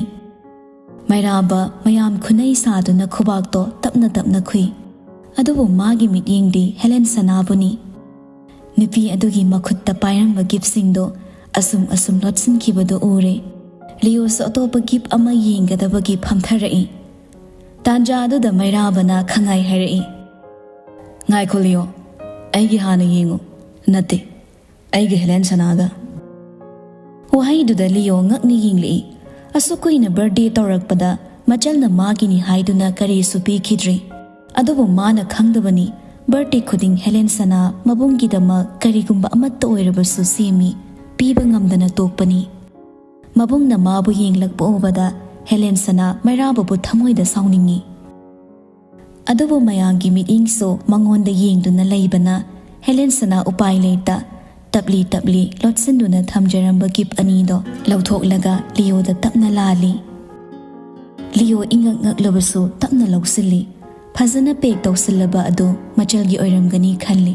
ꯃꯩꯔꯥꯕ ꯃꯌꯥꯝ ꯈꯨꯅꯩ ꯁꯥꯗꯨꯅ ꯈꯨꯕꯥꯛꯇꯣ ꯇꯞꯅ ꯇꯞꯅ ꯈꯨꯏ꯫ ꯑꯗꯨꯕꯨ ꯃꯥꯒꯤ ꯃꯤꯠꯌꯦꯡꯗꯤ ꯍꯦꯂꯦꯟ ꯁꯅꯥꯕꯨꯅꯤ꯫ ꯅꯨꯄꯤ ꯑꯗꯨꯒꯤ ꯃꯈꯨꯠꯇ ꯄꯥꯏꯔꯝꯕ ꯒꯤꯐꯁꯤꯡꯗꯣ ꯑꯁꯨꯝ ꯑꯁꯨꯝ ꯂꯣꯠꯁꯤꯟꯈꯤꯕꯗꯨ ꯎꯔꯦ꯫ ꯂꯤꯌꯣꯁꯨ ꯑꯇꯣꯞꯄ ꯒꯤꯐ ꯑꯃ ꯌꯦꯡꯒꯗꯕꯒꯤ ꯐꯝꯊꯔꯛꯏ꯫ ꯇꯥꯟꯖꯥ ꯑꯗꯨꯗ ꯃꯩꯔꯥꯕꯅ ꯈꯪꯉꯥꯏ ꯍꯥꯏꯔꯛꯏ, "ꯉꯥꯏꯈꯣ ꯂꯤꯌꯣ, ꯑꯩꯒꯤ ꯍꯥꯟꯅ ꯌꯦꯡꯉꯨ꯫ ꯅꯠꯇꯦ, ꯑꯩꯒꯤ ꯍꯦꯂꯦꯟ ꯁꯅꯥꯒ"꯫ ꯋꯥꯍꯩꯗꯨꯗ ꯂꯤꯌꯣ ꯉꯛꯅ ꯌꯦꯡꯂꯛꯏ꯫ ꯑꯁꯨꯛ ꯀꯨꯏꯅ ꯕꯥꯔꯊꯗꯦ ꯇꯧꯔꯛꯄꯗ ꯃꯆꯜꯅ ꯃꯥꯒꯤꯅꯤ ꯍꯥꯏꯗꯨꯅ ꯀꯔꯤꯁꯨ ꯄꯤꯈꯤꯗ꯭ꯔꯤ꯫ ꯑꯗꯨꯕꯨ ꯃꯥꯅ ꯈꯪꯗꯕꯅꯤ, ꯕꯥꯔꯊꯗꯦ ꯈꯨꯗꯤꯡ ꯍꯦꯂꯦꯟ ꯁꯅꯥ ꯃꯕꯨꯡꯒꯤꯗꯃꯛ ꯀꯔꯤꯒꯨꯝꯕ ꯑꯃꯠꯇ ꯑꯣꯏꯔꯕꯁꯨ ꯁꯦꯝꯃꯤ, ꯄꯤꯕ ꯉꯝꯗꯅ ꯇꯣꯛꯄꯅꯤ꯫ ꯃꯕꯨꯡꯅ ꯃꯥꯕꯨ ꯌꯦꯡꯂꯛꯄ ꯎꯕꯗ ꯍꯦꯂꯦꯟ ꯁꯅꯥ ꯃꯩꯔꯥꯕꯕꯨ ꯊꯃꯣꯏꯗ ꯁꯥꯎꯅꯤꯡꯏ꯫ ꯑꯗꯨꯕꯨ ꯃꯌꯥꯝꯒꯤ ꯃꯤꯠꯌꯦꯡꯁꯨ ꯃꯉꯣꯟꯗ ꯌꯦꯡꯗꯨꯅ ꯂꯩꯕꯅ ꯍꯦꯂꯦꯟ ꯁꯅꯥ ꯎꯄꯥꯏ ꯂꯩꯇ ꯇꯞꯂꯤ ꯇꯞꯂꯤ ꯂꯣꯠꯁꯤꯟꯗꯨꯅ ꯊꯝꯖꯔꯝꯕ ꯒꯤꯐ ꯑꯅꯤꯗꯣ ꯂꯧꯊꯣꯛꯂꯒ ꯂꯤꯌꯣꯗ ꯇꯞꯅ ꯂꯥꯜꯂꯤ꯫ ꯂꯤꯌꯣ ꯏꯉꯛ ꯉꯛꯂꯕꯁꯨ ꯇꯞꯅ ꯂꯧꯁꯤꯜꯂꯤ꯫ ꯐꯖꯅ ꯄꯦꯛ ꯇꯧꯁꯤꯜꯂꯕ ꯑꯗꯨ ꯃꯆꯜꯒꯤ ꯑꯣꯏꯔꯝꯒꯅꯤ ꯈꯜꯂꯤ꯫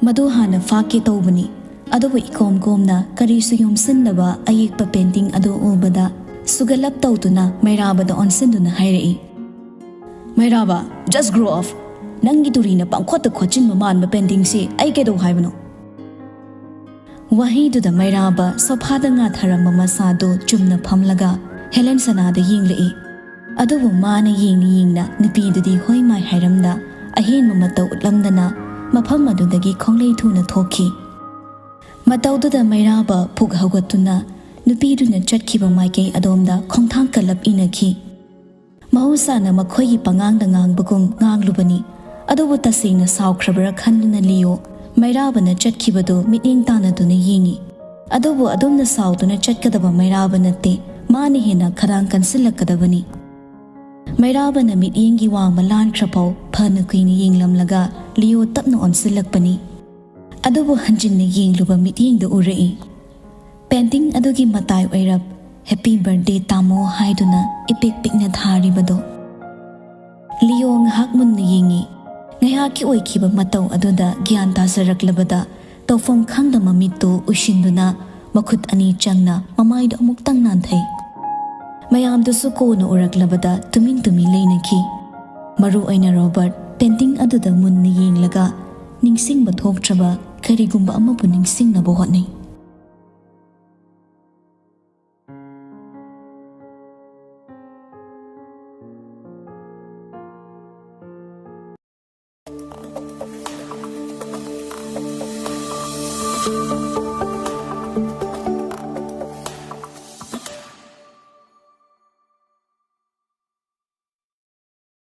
ꯃꯗꯨ ꯍꯥꯟꯅ ꯐꯥꯛꯀꯦ ꯇꯧꯕꯅꯤ, ꯑꯗꯨꯕꯨ ꯏꯀꯣꯝ ꯀꯣꯝꯅ ꯀꯔꯤꯁꯨ ꯌꯣꯝꯁꯤꯟꯗꯕ ꯑꯌꯦꯛꯄ ꯄꯦꯟꯇꯤꯡ ꯑꯗꯨ ꯎꯕꯗ ꯁꯨꯒꯠꯂꯞ ꯇꯧꯗꯨꯅ ꯃꯩꯔꯥꯕꯗ ꯑꯣꯟꯁꯤꯟꯗꯨꯅ ꯍꯥꯏꯔꯛꯏ, "ꯃꯩꯔꯥꯕ, just grow up꯫ ꯅꯪꯒꯤ ꯇꯨꯔꯤꯅ ꯄꯪꯈꯣꯠꯇ ꯈꯣꯠꯆꯤꯟꯕ ꯃꯥꯟꯕ ꯄꯦꯟꯇꯤꯡꯁꯤ ꯑꯩ ꯀꯩꯗꯧ ꯍꯥꯏꯕꯅꯣ?" ꯋꯥꯍꯩꯗꯨꯗ ꯃꯩꯔꯥꯕ ꯁꯣꯐꯥꯗ ꯉꯥꯊꯔꯝꯕ ꯃꯁꯥꯗꯨ ꯆꯨꯝꯅ ꯐꯝꯂꯒ ꯍꯦꯂꯦꯟ ꯁꯅꯥꯗ ꯌꯦꯡꯂꯛꯏ꯫ ꯑꯗꯨꯕꯨ ꯃꯥꯅ ꯌꯦꯡꯅ ꯌꯦꯡꯅ ꯅꯨꯄꯤꯗꯨꯗꯤ ꯍꯣꯏ ꯃꯥꯏ ꯍꯥꯏꯔꯝꯗ ꯑꯍꯦꯟꯕ ꯃꯇꯧ ꯎꯠꯂꯝꯗꯅ ꯃꯐꯝ ꯑꯗꯨꯗꯒꯤ ꯈꯣꯡꯂꯩ ꯊꯨꯅ ꯊꯣꯛꯈꯤ꯫ ꯃꯇꯧꯗꯨꯗ ꯃꯩꯔꯥꯕ ꯐꯨꯛ ꯍꯧꯒꯠꯇꯨꯅ ꯅꯨꯄꯤꯗꯨꯅ ꯆꯠꯈꯤꯕ ꯃꯥꯏꯀꯩ ꯑꯗꯣꯝꯗ ꯈꯣꯡꯊꯥꯡ ꯀꯜꯂꯞ ꯏꯟꯅꯈꯤ꯫ ꯃꯍꯧꯁꯥꯅ ꯃꯈꯣꯏꯒꯤ ꯄꯉꯥꯡꯗ ꯉꯥꯡꯕꯒꯨꯝ ꯉꯥꯡꯂꯨꯕꯅꯤ꯫ ꯑꯗꯨꯕꯨ ꯇꯁꯦꯡꯅ ꯁꯥꯎꯈ꯭ꯔꯕ꯭ꯔꯥ ꯈꯟꯗꯨꯅ ꯂꯤꯌꯣ ꯃꯩꯔꯥꯕꯅ ꯆꯠꯈꯤꯕꯗꯨ ꯃꯤꯠꯌꯦꯡ ꯇꯥꯅꯗꯨꯅ ꯌꯦꯡꯏ꯫ ꯑꯗꯨꯕꯨ ꯑꯗꯨꯝꯅ ꯁꯥꯎꯗꯨꯅ ꯆꯠꯀꯗꯕ ꯃꯩꯔꯥꯕ ꯅꯠꯇꯦ, ꯃꯥꯅ ꯍꯦꯟꯅ ꯈꯗꯥꯡ ꯀꯟꯁꯤꯜꯂꯛꯀꯗꯕꯅꯤ꯫ ꯃꯩꯔꯥꯕꯅ ꯃꯤꯠꯌꯦꯡꯒꯤ ꯋꯥꯡꯃ ꯂꯥꯟꯈ꯭ꯔꯐꯥꯎ ꯐꯅ ꯀꯨꯏꯅ ꯌꯦꯡꯂꯝꯂꯒ ꯂꯤꯌꯣ ꯇꯞꯅ ꯑꯣꯟꯁꯤꯜꯂꯛꯄꯅꯤ꯫ ꯑꯗꯨꯕꯨ ꯍꯟꯖꯤꯟꯅ ꯌꯦꯡꯂꯨꯕ ꯃꯤꯠꯌꯦꯡꯗ ꯎꯔꯛꯏ꯫ ꯄꯦꯟꯇꯤꯡ ꯑꯗꯨꯒꯤ ꯃꯇꯥꯏ ꯑꯣꯏꯔꯞ "Happy birthday, ꯇꯥꯃꯣ" ꯍꯥꯏꯗꯨꯅ ꯏꯄꯤꯛ ꯄꯤꯛꯅ ꯊꯥꯔꯤꯕꯗꯣ꯫ ꯂꯤꯌꯣ ꯉꯥꯏꯍꯥꯛ ꯃꯨꯟꯅ ꯌꯦꯡꯉꯤ꯫ ꯉꯥꯏꯍꯥꯛꯀꯤ ꯑꯣꯏꯈꯤꯕ ꯃꯇꯧ ꯑꯗꯨꯗ ꯒ꯭ꯌꯥꯟ ꯇꯥꯖꯔꯛꯂꯕꯗ ꯇꯧꯐꯝ ꯈꯪꯗ ꯃꯃꯤꯠꯇꯨ ꯎꯏꯁꯤꯟꯗꯨꯅ ꯃꯈꯨꯠ ꯑꯅꯤ ꯆꯪꯅ ꯃꯃꯥꯏꯗꯨ ꯑꯃꯨꯛꯇꯪ ꯅꯥꯟꯊꯩ꯫ ꯃꯌꯥꯝꯗꯨꯁꯨ ꯀꯣꯟꯅ ꯎꯔꯛꯂꯕꯗ ꯇꯨꯃꯤꯟ ꯇꯨꯃꯤꯟ ꯂꯩꯅꯈꯤ꯫ ꯃꯔꯨ ꯑꯣꯏꯅ ꯔꯣꯕꯔꯠ ꯄꯦꯟꯇꯤꯡ ꯑꯗꯨꯗ ꯃꯨꯟꯅ ꯌꯦꯡꯂꯒ ꯅꯤꯡꯁꯤꯡꯕ ꯊꯣꯛꯇ꯭ꯔꯕ ꯀꯔꯤꯒꯨꯝꯕ ꯑꯃꯕꯨ ꯅꯤꯡꯁꯤꯡꯅꯕ ꯍꯣꯠꯅꯩ꯫